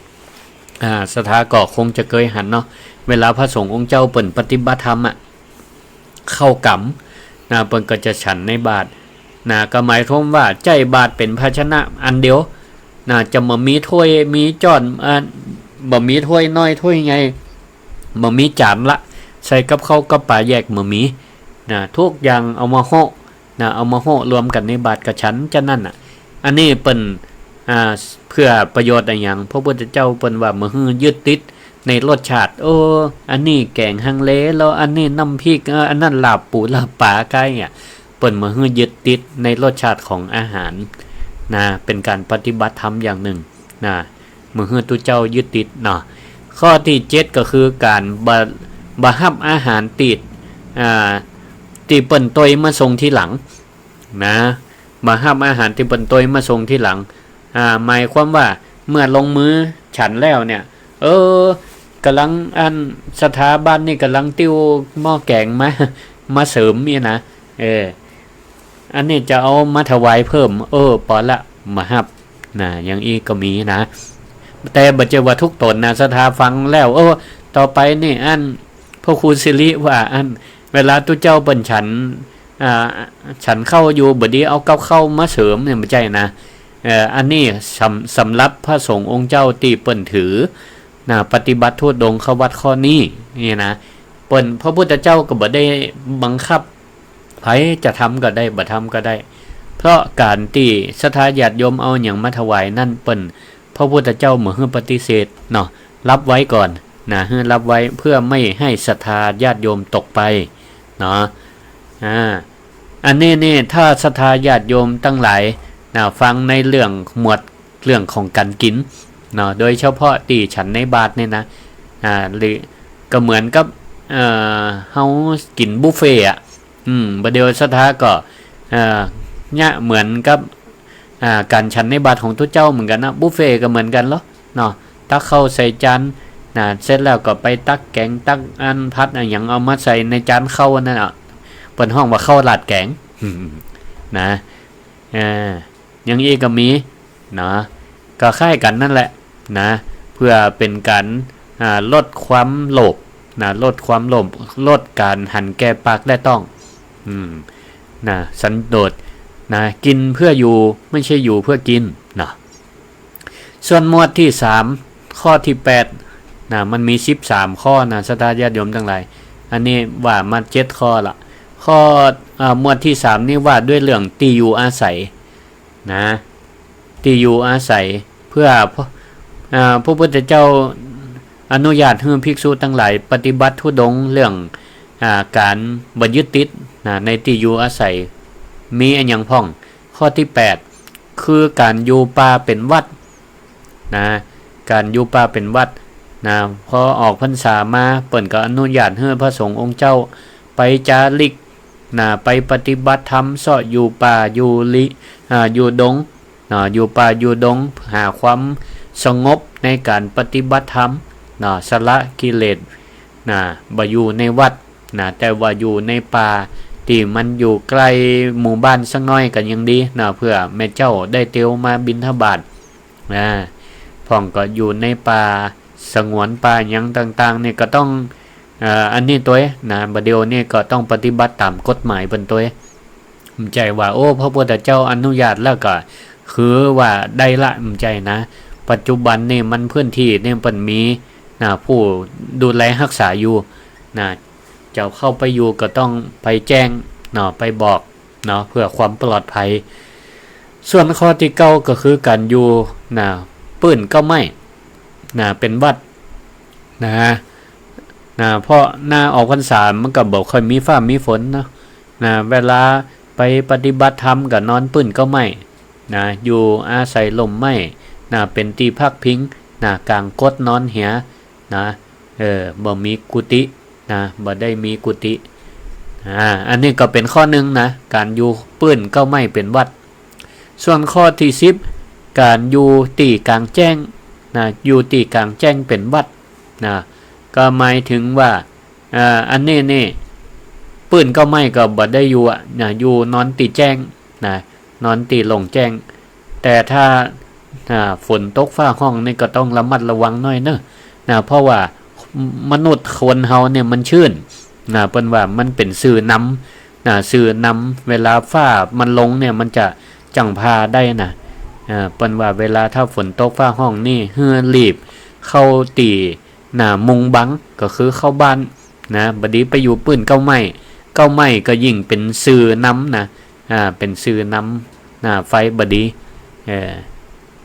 อ่า ศรัทธาก็คงจะเกยหันเนาะ เวลาพระสงฆ์องค์เจ้าเปิ้นปฏิบัติธรรมอะ เข้ากรรมนะ เปิ้นก็จะฉันในบาตรนะ ก็หมายความว่าใจ๊บาตรเป๋นภาชนะอันเดียวนะ จะบ่มีถ้วยมีจ๊อน อ่า บ่มีถ้วยน้อยถ้วยใหญ่ บ่มีจานละ ใส่กับข้าวกับป๋าแยกบ่มีนะ ทุกอย่างเอามาโฮะ นะ เอามาโฮะรวมกั๋นในบาตรก็ฉันจานั้นน่ะ อันนี้เปิ้น อ่า เพื่อประโยชน์อะหยัง พระพุทธเจ้าเปิ้นว่าบ่หื้อยึดติดในรสชาติ โอ้ อันนี้แก๋งฮังเล แล้วอันนี้น้ำพริก เอ่อ อันนั้นลาบปู๋ลาบป๋า ใก้อะ เปิ้นบ่หื้อยึดติดในรสชาติของอาหารนะ เป๋นก๋านปฏิบัติธรรมอย่างนึ่ง นะ บ่หื้อตุ๊เจ้ายึดติดเนาะ ข้อตี้เจ็ด ก็คือก๋านบ่ บ่ฮับอาหารตี้ อ่า ตี้เปิ้นตวยมาส่งทีหลังนะ บ่ฮับอาหารตี้เปิ้นตวยมาส่งทีหลัง อ่า หมายความว่าเมื่อลงมือฉันแล้วเนี่ย เออ ก่ำลังอันศรัทธาบ้านนี่ก่ำลังติ้วหม้อแก๋งมา มาเสริมนี่นะ เออ อันนี้จะเอามาถวายเพิ่ม เออ ปอละ บ่ฮับ นะ อย่างอี้ก็มีนะ แต่บ่ใจ้ว่าทุกต๋นนะ ศรัทธาฟังแล้ว เออ ต่อไปนี่อัน พระครูสิริว่าอัน เวลาตุ๊เจ้าเปิ้นฉัน อ่า ฉันข้าวอยู่ บ่ดีเอากับข้าวมาเสริมเนี่ย บ่ใจ้นะ เอ่อ อันนี้สำ สำหรับพระสงฆ์องค์เจ้าตี้เปิ้นถือนะ ปฏิบัติธุดงควัตรข้อนี้นี่นะ เปิ้น พระพุทธเจ้าก็บ่ได้บังคับ ใผจะทำก็ได้ บ่ทำก็ได้ เพราะก๋านตี้ศรัทธาญาติโยมเอาหยังมาถวายนั่น เปิ้น พระพุทธเจ้าบ่หื้อปฏิเสธเนาะ รับไว้ก่อนนะ หื้อรับไว้เพื่อไม่ให้ศรัทธาญาติโยมตกไปเนาะ อ่า อันนี้นี่ ถ้าศรัทธาญาติโยมตังหลายนะ ฟังในเรื่องหมวดเรื่องของก๋านกิ๋นเนาะ โดยเฉพาะตี้ฉันในบาตรนี่นะ อ่า หรือก็เหมือนกับ เอ่อ เฮากิ๋นบุฟเฟ่ต์อะ อืม บ่าเดี่ยวศรัทธาก็ เอ่อ เนี่ยเหมือนกับ อ่า ก๋านฉันในบาตรของตุ๊เจ้าเหมือนกั๋นนะ บุฟเฟ่ต์ก็เหมือนกั๋นลอเนาะ ตักข้าวใส่จานนะ เสร็จแล้วก็ไปตักแก๋ง ตักอันผัดอะหยังเอามาใส่ในจานข้าวอันนั้นอะ เปิ้นฮ้องว่าข้าวราดแก๋ง นะ อ่า อย่างอี้ก็มี นะ ก็คล้ายกั๋นนั่นแหละ นะ เพื่อเป๋นก๋าน อ่า ลดความโลภ นะ ลดความโลภ ลดก๋านหันแก่ปากและต๊อง อืม นะ สันโดษ นะ กิ๋นเพื่ออยู่ ไม่ใช่อยู่เพื่อกิ๋น นะ ส่วนหมวดตี้สาม ข้อตี้แปด นะ มันมีสิบสามข้อนะ ศรัทธาญาติโยมตังหลาย อันนี้ว่ามาเจ็ดข้อละ ข้อ อ่า หมวดตี้สามนี่ว่าด้วยเรื่องตี้อยู่อาศัย นะ ตี้อยู่อาศัย เพื่อ อ่า พระพุทธเจ้าอนุญาตหื้อภิกษุตังหลายปฏิบัติธุดงค์เรื่อง อ่า ก๋านบ่ยึดติด นะ ในตี้อยู่อาศัย มีอะหยังพ่อง ข้อตี้แปด คือก๋านอยู่ป่าเป๋นวัตร นะ ก๋านอยู่ป่าเป๋นวัตรนะ พอออกพรรษามา เปิ้นก็อนุญาตหื้อพระสงฆ์องค์เจ้าไปจาริกนะ ไปปฏิบัติธรรม เซาะอยู่ป่าอยู่ลิ อ่า อยู่ดงนะ อยู่ป่าอยู่ดง หาความสงบในก๋านปฏิบัติธรรมนะ สละกิเลสนะ บ่อยู่ในวัดนะ แต่ว่าอยู่ในป่าตี้มันอยู่ใก้หมู่บ้านสักหน้อยก็ยังดีนะ เปื้อแม่เจ้าได้เตียวมาบิณฑบาตนะ พ่องก็อยู่ในป่าสงวนป่าหยังต่างๆ นี่ก็ต้อง เอ่อ อันนี้ตวยนะ บ่าเดี่ยวนี้ก็ต้องปฏิบัติต๋ามกฎหมายเปิ้นตวย บ่ใจ้ว่า โอ้ พระพุทธเจ้าอนุญาตแล้วก็คือว่าได้ละ บ่ใจ้นะ ปัจจุบันนี่มันพื้นตี้นี่เปิ้นมีนะ ผู้ดูแลฮักษาอยู่นะ เจ้าเข้าไปอยู่ก็ต้องไปแจ้งเนาะ ไปบอกเนาะ เปื้อความปลอดภัย ส่วนข้อตี้เก้าก็คือก๋านอยู่นะ ปื้นเก๊าไม้นะ เป๋นวัตรนะ นะ เพราะหน้าออกพรรษามันก็บ่ค่อยมีฟ้ามีฝนเนาะนะ เวลาไปปฏิบัติธรรมก็นอนปื้นเก๊าไม้นะ อยู่อาศัยฮ่มไม้นะ เป๋นตี้พักพิงนะ ก๋างกดนอนเหียนะ เออ บ่มีกุฏินะ บ่ได้มีกุฏิ อ่า อันนี้ก็เป๋นข้อนึ่งนะ ก๋านอยู่ปื้นเก๊าไม้เป๋นวัตร ส่วนข้อตี้สิบ ก๋านอยู่ตี้ก๋างแจ้งนะ อยู่ตี้ก๋างแจ้งเป๋นวัตรนะ ก็หมายเถิงว่า อ่า อันนี้นี่ ปื้นเก๊าไม้ก็บ่ได้อยู่อะนะ อยู่นอนตี้แจ้งนะ นอนตี้โล่งแจ้ง แต่ถ้า อ่า ฝนตกฟ้าฮ้องนี่ก็ต้องระมัดระวังหน้อยเนาะนะ เพราะว่ามนุษย์คนเฮาเนี่ยมันชื้นนะ เปิ้นว่ามันเป๋นสื่อนำนะ สื่อนำ เวลาฟ้ามันลงเนี่ยมันจะจั่งผ่าได้นะ อ่า เปิ้นว่าเวลาถ้าฝนตกฟ้าฮ้องนี่หื้อรีบเข้าตี้ นะ มุงบัง ก็คือเข้าบ้านนะ บ่ดีไปอยู่ปื้นเก๊าไม้ เก๊าไม้ก็ยิ่งเป๋นสื่อนำนะ อ่า เป๋นสื่อนำนะ ไฟบ่ดี เออ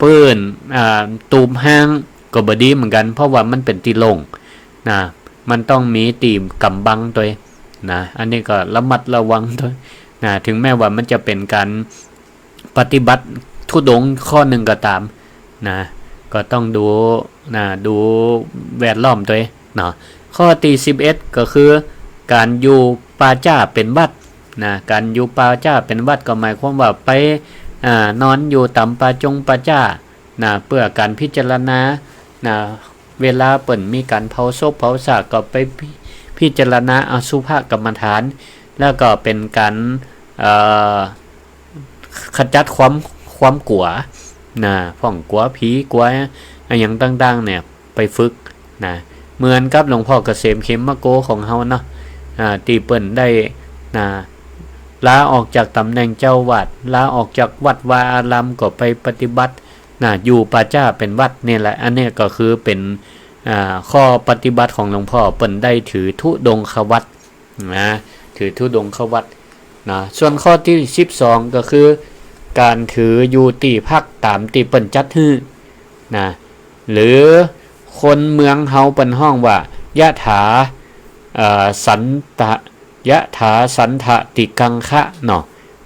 ปื้น อ่า ตูบฮ้างก็บ่ดีเหมือนกั๋น เพราะว่ามันเป๋นตี้โล่งนะ มันต้องมีตี้ก๋ำบังตวยนะ อันนี้ก็ระมัดระวังตวยนะ ถึงแม้ว่ามันจะเป๋นก๋าน ปฏิบัติธุดงค์ข้อนึ่งก็ต๋ามนะ ก็ต้องดูนะ ดูแวดล้อมตวยเนาะ ข้อตี้สิบเอ็ด ก็คือก๋านอยู่ป่าจ๊าเป๋นวัตรนะ ก๋านอยู่ป่าจ๊าเป๋นวัตรก็หมายความว่าไป อ่า นอนอยู่ต๋ามป่าจงป่าจ๊านะ เปื้อก๋านพิจารณานะ เวลาเปิ้นมีก๋านเผาศพเผาซากก็ไปพิ พิจารณาอสุภกรรมฐาน แล้วก็เป๋นก๋าน เอ่อ ขจัดความ ความกั๋วนะ พ่องกั๋วผีกั๋วอะหยังต่างๆ เนี่ย ไปฝึกนะ เหมือนกับหลวงพ่อเกษมเขมโกของเฮาเนาะ อ่า ตี้เปิ้นได้นะ ลาออกจากต๋ำแหน่งเจ้าวัด ลาออกจากวัดวาอารามก็ไปปฏิบัตินะ อยู่ป่าจ๊าเป๋นวัตรนี่แหละ อันนี้ก็คือเป๋น อ่า ข้อปฏิบัติของหลวงพ่อ เปิ้นได้ถือธุดงควัตร นะ ถือธุดงควัตรนะ ส่วนข้อตี้สิบสอง ก็คือก๋านถืออยู่ตี้พักต๋ามตี้เปิ้นจัดหื้อนะ หรือคนเมืองเฮาเปิ้นฮ้องว่า ยะถา เอ่อ สันตะ ยะถาสันตะติกังคะเนาะ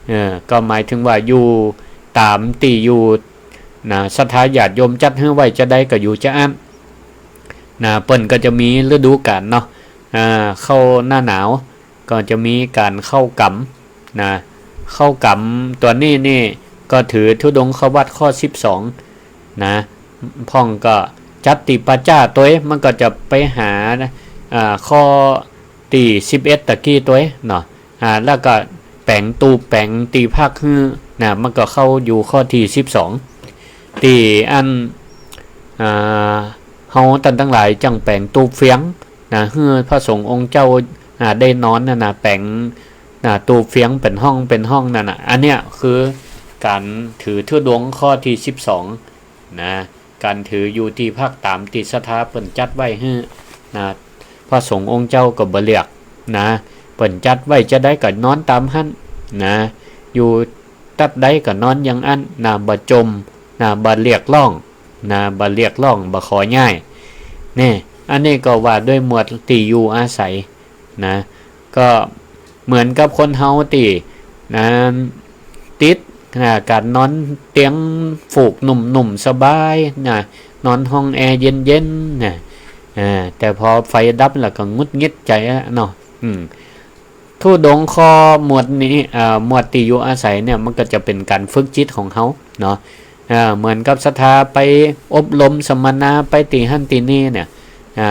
เออ ก็หมายเถิงว่าอยู่ต๋ามตี้อยู่นะ ศรัทธาญาติโยมจัดหื้อไว้จาใดก็อยู่จาอั้นนะ เปิ้นก็จะมีฤดูก๋าลเนาะ อ่า เข้าหน้าหนาว ก็จะมีก๋านเข้ากรรมนะ เข้ากรรมตั๋วนี้นี่ก็ถือธุดงควัตรข้อสิบสองนะ พ่องก็จัดตี้ป่าจ๊าตวย มันก็จะไปหา อ่า ข้อตี้สิบเอ็ดตะกี้ตวยเนาะ อ่า แล้วก็แป๋งตูบแป๋งตี้พักหื้อนะ มันก็เข้าอยู่ข้อตี้สิบสอง ตี้อัน อ่า เฮาต้านตังหลายจั่งแป๋งตูบเฟียง นะ หื้อพระสงฆ์องค์เจ้า อ่า ได้นอนนั่นนะ แป๋ง นะ ตูบเฟียงเป๋นห้องเป๋นห้องนั่นน่ะ อันเนี้ยคือก๋านถือธุดงค์ข้อตี้สิบสองนะ ก๋านถืออยู่ตี้พักต๋ามตี้ศรัทธาเปิ้นจัดไว้หื้อนะ พระสงฆ์องค์เจ้าก็บ่เลือกนะ เปิ้นจัดไว้จาใดก็นอนต๋ามหั้นนะ อยู่ตั๊ดใดก็นอนอย่างอั้นนะ บ่จ่มนะ บ่เรียกร้อง นะ บ่เรียกร้อง บ่ขอย้าย นี่ อันนี้ก็ว่าด้วยหมวดตี้อยู่อาศัยนะ ก็เหมือนกับคนเฮาตี้นะ ติด อ่า ก๋านนอนเตียงฟูกนุ่มๆ สบายนะ นอนห้องแอร์เย็นๆ นะ อ่า แต่พอไฟดับแล้วก็หงุดหงิดใจ๋อะเนาะ อืม ธุดงค์ข้อหมวดนี้ อ่า หมวดตี้อยู่อาศัยเนี่ย มันก็จะเป๋นก๋านฝึกจิตของเฮาเนาะ อ่า เหมือนกับศรัทธาไปอบรมสัมมนา ไปตี้หั้นตี้นี่เนี่ย อ่า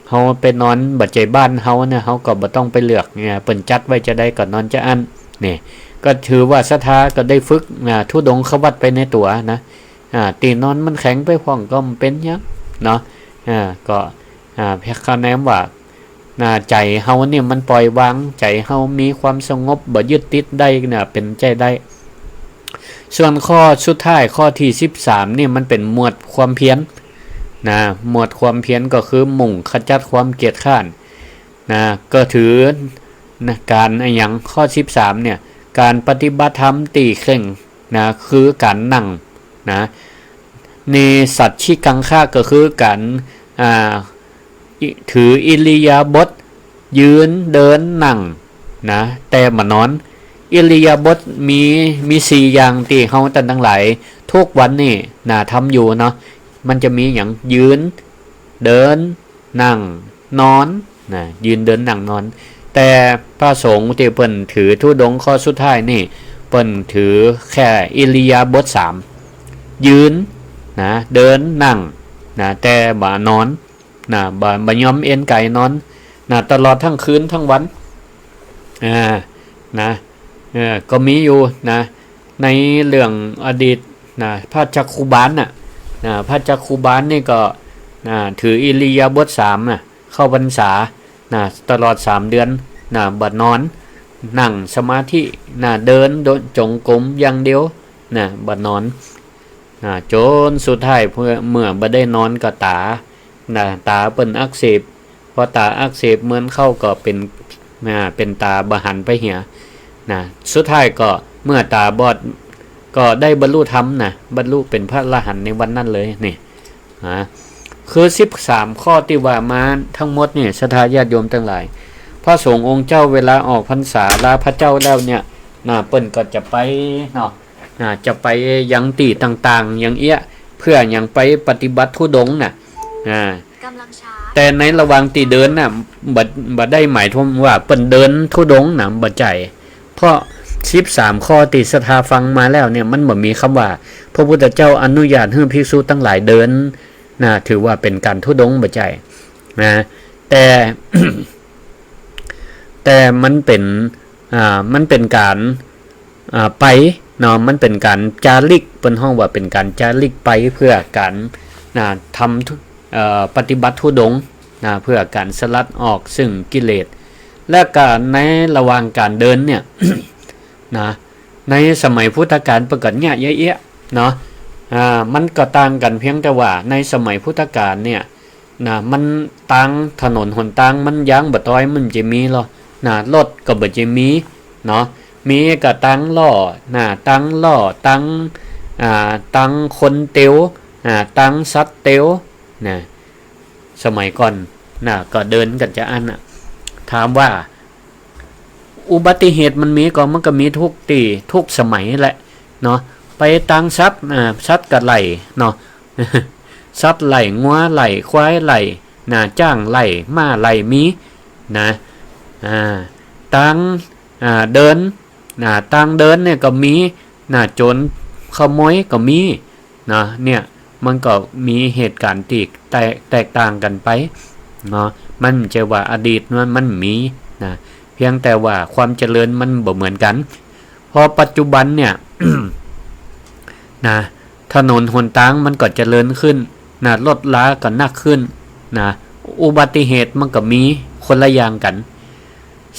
เฮาไปนอนบ่ใจ้บ้านเฮาเนี่ย เฮาก็บ่ต้องไปเลือกเนี่ย เปิ้นจัดไว้จาใดก็นอนจาอั้น นี่ ก็ถือว่าศรัทธาก็ได้ฝึก อ่า ธุดงควัตรไปในตั๋วนะ อ่า ตี้นอนมันแข็งไปพ่องก็บ่เป๋นหยังเนาะ อ่า ก็ อ่า เพียงคะแนนว่า นะ ใจ๋เฮาเนี่ยมันปล่อยวาง ใจ๋เฮามีความสงบ บ่ยึดติดได้เนี่ย เป๋นใจ๋ได้ ส่วนข้อสุดท้าย ข้อตี้สิบสาม นี่มันเป๋นหมวดความเพียรนะ หมวดความเพียรก็คือมุ่งขจัดความเกียจคร้านนะ ก็ถือนะ ก๋านอะหยัง ข้อสิบสาม เนี่ย ก๋านปฏิบัติธรรมตี้เคร่งนะ คือก๋านนั่งนะ เนสัชชิกังคะ ก็คือก๋าน อ่า อิ- ถืออิริยาบถ ยืน เดิน นั่ง นะ แต่บ่นอน อิริยาบถมี มีสี่อย่างตี้เฮาต้านตังหลาย ทุกวันนี่นะ ทำอยู่เนาะ มันจะมีหยัง ยืน เดิน นั่ง นอน นะ ยืน เดิน นั่ง นอน แต่พระสงฆ์ตี้เปิ้นถือธุดงค์ข้อสุดท้ายนี่ เปิ้นถือแค่อิริยาบถสาม ยืน นะ เดิน นั่ง นะ แต่บ่นอน นะ บ่ บ่ยอมเอนก๋ายนอน นะ ตลอดตึงคืนตึงวัน อ่า นะ เออ ก็มีอยู่นะ ในเรื่องอดีตนะ พระจักขุบาลน่ะ นะ พระจักขุบาลนี่ก็ นะ ถืออิริยาบถสามน่ะ เข้าพรรษา นะ ตลอดสามเดือน นะ บ่นอน นั่งสมาธิ นะ เดิน เดินจงกรมอย่างเดียว นะ บ่นอน นะ จ๋นสุดท้ายเมื่อ เมื่อบ่ได้นอนก็ต๋า นะ ต๋าเปิ้นอักเสบ พอต๋าอักเสบเมินเข้าก็เป๋น นะ เป๋นต๋าบ่หันไปเหีย นะ สุดท้ายก็เมื่อต๋าบอด ก็ได้บรรลุธรรมนะ บรรลุเป๋นพระอรหันต์ในวันนั้นเลย นี่ นะ คือสิบสามข้อตี้ว่ามาตึงหมดนี่ ศรัทธาญาติโยมตังหลาย พระสงฆ์องค์เจ้าเวลาออกพรรษาลาพระเจ้าแล้วเนี่ย นะ เปิ้นก็จะไปเนาะ นะ จะไปยังตี้ต่างๆ อย่างเอี้ย เพื่อหยัง ไปปฏิบัติธุดงค์น่ะ อ่า กำลังชาร์จ แต่ในระหว่างตี้เดินน่ะ บ่ บ่ได้หมายความว่าเปิ้นเดินธุดงค์น่ะ บ่ใจ้ เพราะสิบสามข้อตี้ศรัทธาฟังมาแล้วเนี่ย มันบ่มีกำว่า พระพุทธเจ้าอนุญาตหื้อภิกษุตังหลายเดินน่ะ ถือว่าเป๋นก๋านธุดงค์ บ่ใจ้ นะ แต่ แต่มันเป๋น อ่า มันเป๋นก๋าน อ่า ไปเนาะ มันเป๋นก๋านจาริก เปิ้นฮ้องว่าเป๋นก๋านจาริกไปเพื่อก๋าน นะ ทำธุ- เอ่อ ปฏิบัติธุดงค์ นะ เพื่อก๋านสลัดออกซึ่งกิเลส และก็ในระหว่างก๋านเดินเนี่ย นะ ในสมัยพุทธกาลเปิ้นก็เยียะเอี้ยะเนาะ อ่า มันก็ต่างกั๋นเพียงแต่ว่าในสมัยพุทธกาลเนี่ย นะ มันตางถนนหนตางมันยางบ่ตอย มันจะมีลอ นะ รถก็บ่จะมีเนาะ มีก็ตางล้อ นะ ตางล้อ ตาง อ่า ตางคนเตียว อ่า ตางสัตว์เตียว นะ สมัยก่อน นะ ก็เดินกั๋นจาอั้นน่ะ ถามว่า อุบัติเหตุมันมีก่อ มันก็มีกู้ตี้กู้สมัยแหละเนาะ ไปตางสัตว์ อ่า สัตว์ก็ไล่เนาะ สัตว์ไล่ งัวไล่ ควายไล่ นะ จ๊างไล่ ม้าไล่ มี นะ อ่า ตาง อ่า เดิน นะ ตางเดินเนี่ยก็มี นะ โจ๋รขโมยก็มี นะ เนี่ย มันก็มีเหตุก๋ารณ์ตี้แตก แตกต่างกั๋นไปเนาะ มันบ่ใจ้ว่าอดีตมัน มันมีนะ เพียงแต่ว่าความเจริญมันบ่เหมือนกั๋น พอปัจจุบันเนี่ย นะ ถนนหนตางมันก็เจริญขึ้นนะ รถราก็นักขึ้นนะ อุบัติเหตุมันก็มีคนละอย่างกั๋น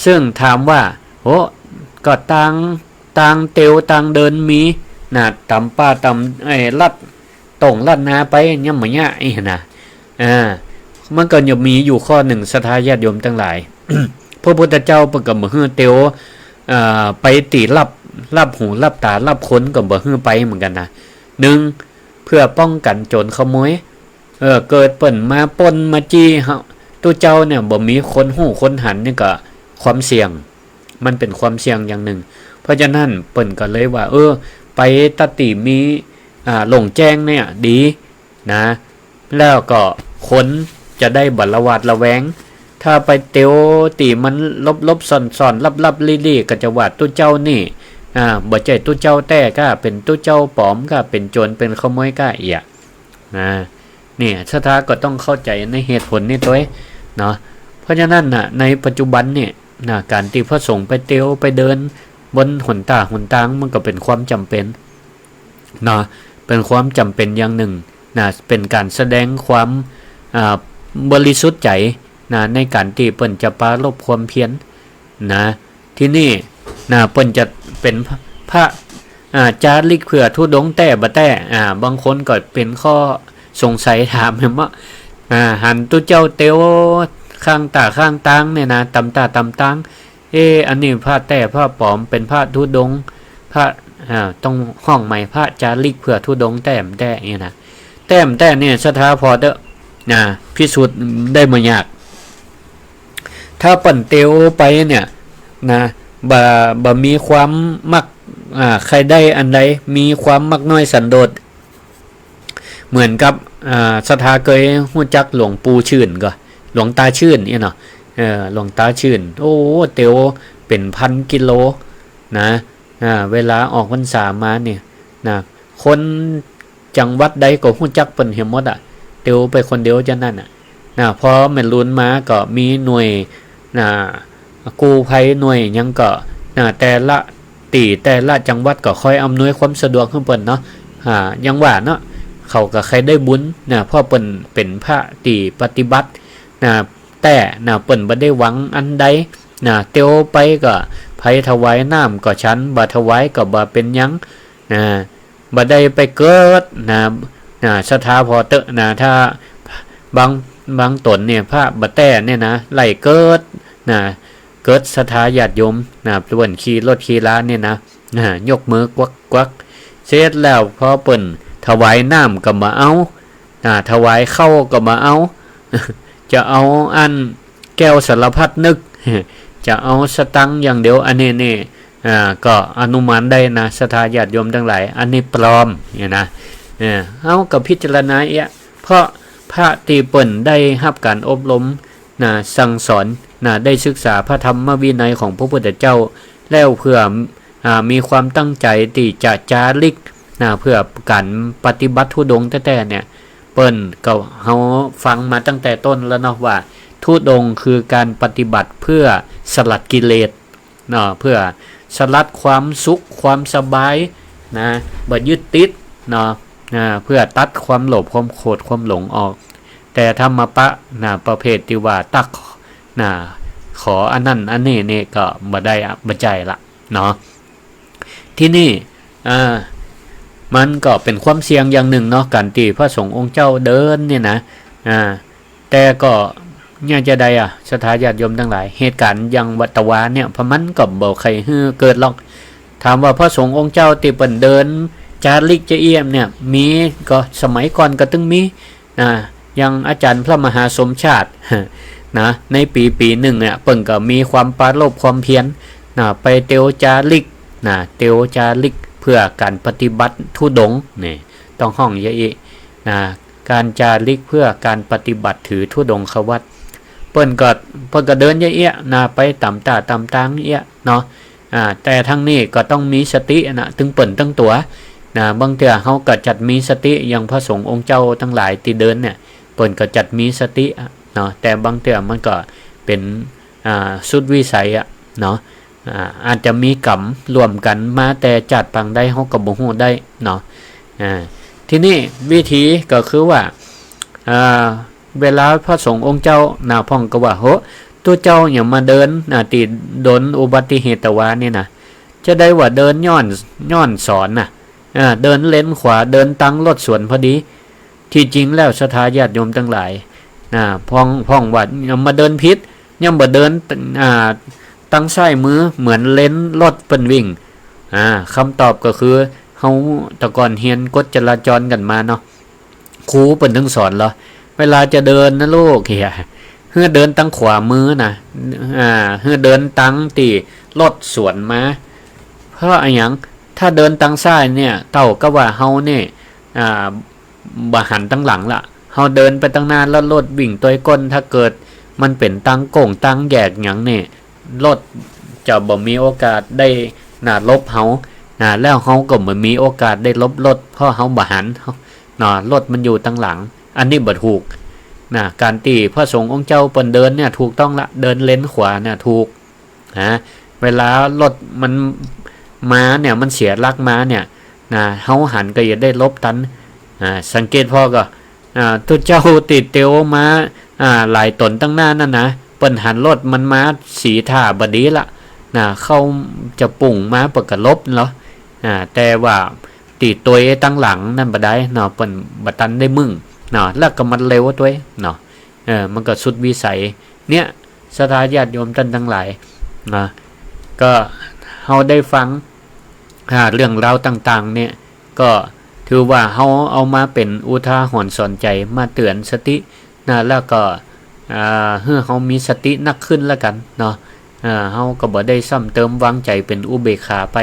ซึ่งถามว่า โห ก็ตาง ตางเตียว ตางเดินมีนะ ต๋ามป่า ต๋าม ไอ้ ลัด ต๋งลัดนาไป เยียะบ่เยียะ อี้นะ อ่า มันก็ยังมีอยู่ข้อนึ่ง ศรัทธาญาติโยมตังหลาย พระพุทธเจ้าเปิ้นก็บ่หื้อเตียว เอ่อ ไปตี้ลับ ลับหูลับต๋าลับคนก็บ่หื้อไปเหมือนกั๋นนะ นึ่ง เพื่อป้องกั๋นโจ๋รขโมย เออ เกิดเปิ้นมาปล้นมาจี้เฮา ตุ๊เจ้าเนี่ย บ่มีคนฮู้คนหันนี่ก็ความเสี่ยง มันเป๋นความเสี่ยงอย่างนึ่ง เพราะฉะนั้นเปิ้นก็เลยว่า เออ ไปตะตี้มี อ่า โล่งแจ้งเนี่ยดีนะ แล้วก็คนจะได้บ่หวาดระแวง ถ้าไปเตียวตี้มันหลบๆ ซ่อนๆ ลับๆ ลี้ๆ ก็จะว่าตุ๊เจ้านี่ อ่า บ่ใจ้ตุ๊เจ้าแต๊ก้า เป๋นตุ๊เจ้าป๋อมก้า เป๋นโจ๋ร เป๋นขโมยก้าเอี้ย นะ เนี่ย ศรัทธาก็ต้องเข้าใจ๋ในเหตุผลนี่ตวยเนาะ เพราะฉะนั้นน่ะ ในปัจจุบันเนี่ยนะ ก๋านตี้พระสงฆ์ไปเตียวไปเดินบนหนต๋าหนตาง มันก็เป๋นความจ๋ำเป๋นเนาะ เป๋นความจ๋ำเป๋นอย่างนึ่งนะ เป๋นก๋านแสดงความ อ่า บริสุทธิ์ใจ๋นะ ในก๋านตี้เปิ้นจะปรารภความเพียรนะ ทีนี้นะ เปิ้นจะเป๋นพระ อ่า จาริกเพื่อธุดงค์แต๊บ่แต๊ อ่า บางคนก็เป๋นข้อสงสัยถามแม่นบ่ อ่า หันตุ๊เจ้าเตียวข้างต๋าข้างตางเนี่ยนะ ต๋ามต๋าต๋ามตาง เอ๊ะ อันนี้พระแต๊พระป๋อม เป๋นพระธุดงค์ พระ อ่า ต้องฮ้องใหม่ พระจาริกเพื่อธุดงค์แต๊บ่แต๊เนี่ยนะ แต๊บ่แต๊เนี่ย ศรัทธาผ่อเต๊อะนะ พิสูจน์ได้บ่ยาก ถ้าเปิ้นเตียวไปเนี่ยนะ บ่ บ่มีความมัก อ่า ใค่ได้อันใด มีความมักน้อยสันโดษ เหมือนกับ อ่า ศรัทธาเกยฮู้จักหลวงปู่ชื่นก่อ หลวงตาชื่นเนี่ยเนาะ เออ หลวงตาชื่น โอ้ เตียวเป๋นพันกิโลนะ อ่า เวลาออกพรรษามาเนี่ยนะ คนจังหวัดใดก็ฮู้จักเปิ้นเหียหมดอะ เตียวไปคนเดียวจานั้นอะนะ พอแม่นลุนมาก็มีหน่วยนะ กู้ภัยหน่วยหยังก็นะ แต่ละตี้แต่ละจังหวัดก็คอยอำนวยความสะดวกหื้อเปิ้นเนาะ อ่า อย่างว่าเนาะ เขาก็ใค่ได้บุญนะ เพราะเปิ้นเป๋นพระตี้ปฏิบัตินะ แต๊นะ เปิ้นบ่ได้หวังอันใดนะ เตียวไปก็ไผถวายน้ำก็ฉัน บ่ถวายก็บ่เป๋นหยังนะ บ่ได้ไปเกิดนะ นะ ศรัทธาผ่อเต๊อะนะ ถ้าบาง บางต๋นเนี่ย พระบ่แต๊เนี่ยนะ ไล่เกิดนะ เกิดศรัทธาญาติโยมนะ เปิ้นขี่รถขี่ลาเนี่ยนะ นะ ยกมือกวักๆ เสร็จแล้วพอเปิ้นถวายน้ำก็บ่เอานะ ถวายข้าวก็บ่เอา จะเอาอันแก้วสารพัดนึก จะเอาสตังค์อย่างเดียว อันนี้นี่ อ่า ก็อนุมานได้นะ ศรัทธาญาติโยมตังหลาย อันนี้ปลอมเนี่ยนะ เออ เฮาก็พิจารณาเอี้ย เพราะพระตี้เปิ้นได้ฮับก๋านอบรมนะ สั่งสอนนะ ได้ศึกษาพระธรรมวินัยของพระพุทธเจ้า แล้วเปื้อ อ่า มีความตั้งใจ๋ตี้จะจาริกนะ เปื้อก๋านปฏิบัติธุดงค์แต๊ๆ เนี่ย เปิ้นก็ เฮาฟังมาตั้งแต่ต้นแล้วเนาะ ว่าธุดงค์คือก๋านปฏิบัติเปื้อสลัดกิเลสเนาะ เปื้อสลัดความสุขความสบายนะ บ่ยึดติดเนาะ อ่า เปื้อตัดความโลภความโกรธความหลงออก แต่ธรรมปะนะ ประเภทตี้ว่าตั๊กนะ ขออันนั้นอันนี้นี่ก็บ่ได้อะ บ่ใจ้ละเนาะ ทีนี้ อ่า มันก็เป๋นความเสี่ยงอย่างนึ่งเนาะ ก๋านตี้พระสงฆ์องค์เจ้าเดินเนี่ยนะ อ่า แต่ก็เนี่ยจะใดอะ ศรัทธาญาติโยมตังหลาย เหตุก๋ารณ์อย่างวัดตะวาเนี่ย พระมันก็บ่ใค่หื้อเกิดหรอก ถามว่าพระสงฆ์องค์เจ้าตี้เปิ้นเดินจาริกจะเอี้ยเนี่ย มี ก็สมัยก่อนก็ตึงมี นะ อย่างอาจ๋ารย์พระมหาสมชาติ นะ ในปี๋ปี๋นึ่งเนี่ย เปิ้นก็มีความปรารภความเพียรนะ ไปเตียวจาริกนะ เตียวจาริกเปื้อก๋านปฏิบัติธุดงค์นี่ ต้องฮ้องอย่างอี้นะ ก๋านจาริกเปื้อก๋านปฏิบัติถือธุดงควัตร เปิ้นก็ เปิ้นก็เดินอย่างอี้นะ ไปต๋ามต๋าต๋ามตางเอี้ยเนาะ อ่า แต่ทั้งนี้ก็ต้องมีสตินะ ตึงเปิ้นตึงตั๋วนะ บางเตื้อเฮาก็จัดมีสติ อย่างพระสงฆ์องค์เจ้าตังหลายตี้เดินเนี่ย เปิ้นก็จัดมีสติอะเนาะ แต่บางเตื้อมันก็เป๋น อ่า สุดวิสัยอะเนาะ อ่า อาจจะมีก๋รรมร่วมกั๋นมาแต่จาติปางใดเฮาก็บ่ฮู้ได้เนาะ อ่า ทีนี้วิธีก็คือว่า อ่า เวลาพระสงฆ์องค์เจ้านะ พ่องก็ว่า โห ตุ๊เจ้าหยังมาเดินนะ ตี้ดนอุบัติเหตุตะวานี่นะ จะใดว่าเดินย้อน ย้อนสอนนะ อ่า เดินเลนขวา เดินตังรถสวนพอดี ตี้จริงแล้วศรัทธาญาติโยมตังหลายนะ พ่อง พ่องว่าหยังมาเดินผิด ยังบ่เดิน อ่า ตังซ้ายมือเหมือนเลนรถเปิ้นวิ่ง อ่า กำตอบก็คือ เฮาแต่ก่อนเฮียนกฎจราจรกั๋นมาเนาะ ครูเปิ้นตึงสอนเหรอ เวลาจะเดินนะลูกเหีย หื้อเดินตังขวามือนะ อ่า หื้อเดินตังตี้รถสวนมา เพราะอะหยัง ถ้าเดินตางซ้ายเนี่ย เต้ากับว่าเฮาเนี่ย อ่า บ่หันตางหลังละ เฮาเดินไปตางหน้าแล้วรถวิ่งตวยก้น ถ้าเกิดมันเป๋นตางโก้งตางแยกหยังเนี่ย รถจะบ่มีโอกาสได้ นะ หลบเฮา นะ แล้วเฮาก็บ่มีโอกาสได้หลบรถ เพราะเฮาบ่หัน เนาะ รถมันอยู่ตางหลัง อันนี้บ่ถูก นะ ก๋านตี้พระสงฆ์องค์เจ้าเปิ้นเดินเนี่ยถูกต้องละ เดินเลนขวาเนี่ยถูก นะ เวลารถมันมาเนี่ย มันเสียหลักมาเนี่ย นะ เฮาหันก็จะได้หลบตัน อ่า สังเกตผ่อก่อ อ่า ตุ๊เจ้าตี้เตียวมา อ่า หลายต๋นตางหน้านั่นนะ เปิ้นหันรถมันมาสีท่าบ่ดีละ นะ เขาจะปุ่งมาเปิ้นก็หลบเนาะ อ่า แต่ว่าตี้ตวยตางหลังนั่นบ่ได้เนาะ เปิ้นบ่ตันได้มึ่งเนาะ แล้วก็มันเร็วตวยเนาะ เออ มันก็สุดวิสัย เนี่ย ศรัทธาญาติโยมต้านตังหลาย นะ ก็เฮาได้ฟัง อ่า เรื่องราวต่างๆ เนี่ย ก็ถือว่าเฮาเอามาเป๋นอุทาหรณ์สอนใจ๋ มาเตื๋อนสติ นะ แล้วก็ อ่า หื้อเฮามีสตินักขึ้นแล้วกั๋นเนาะ อ่า เฮาก็บ่ได้ซ้ำเติม วางใจ๋เป๋นอุเบกขาไป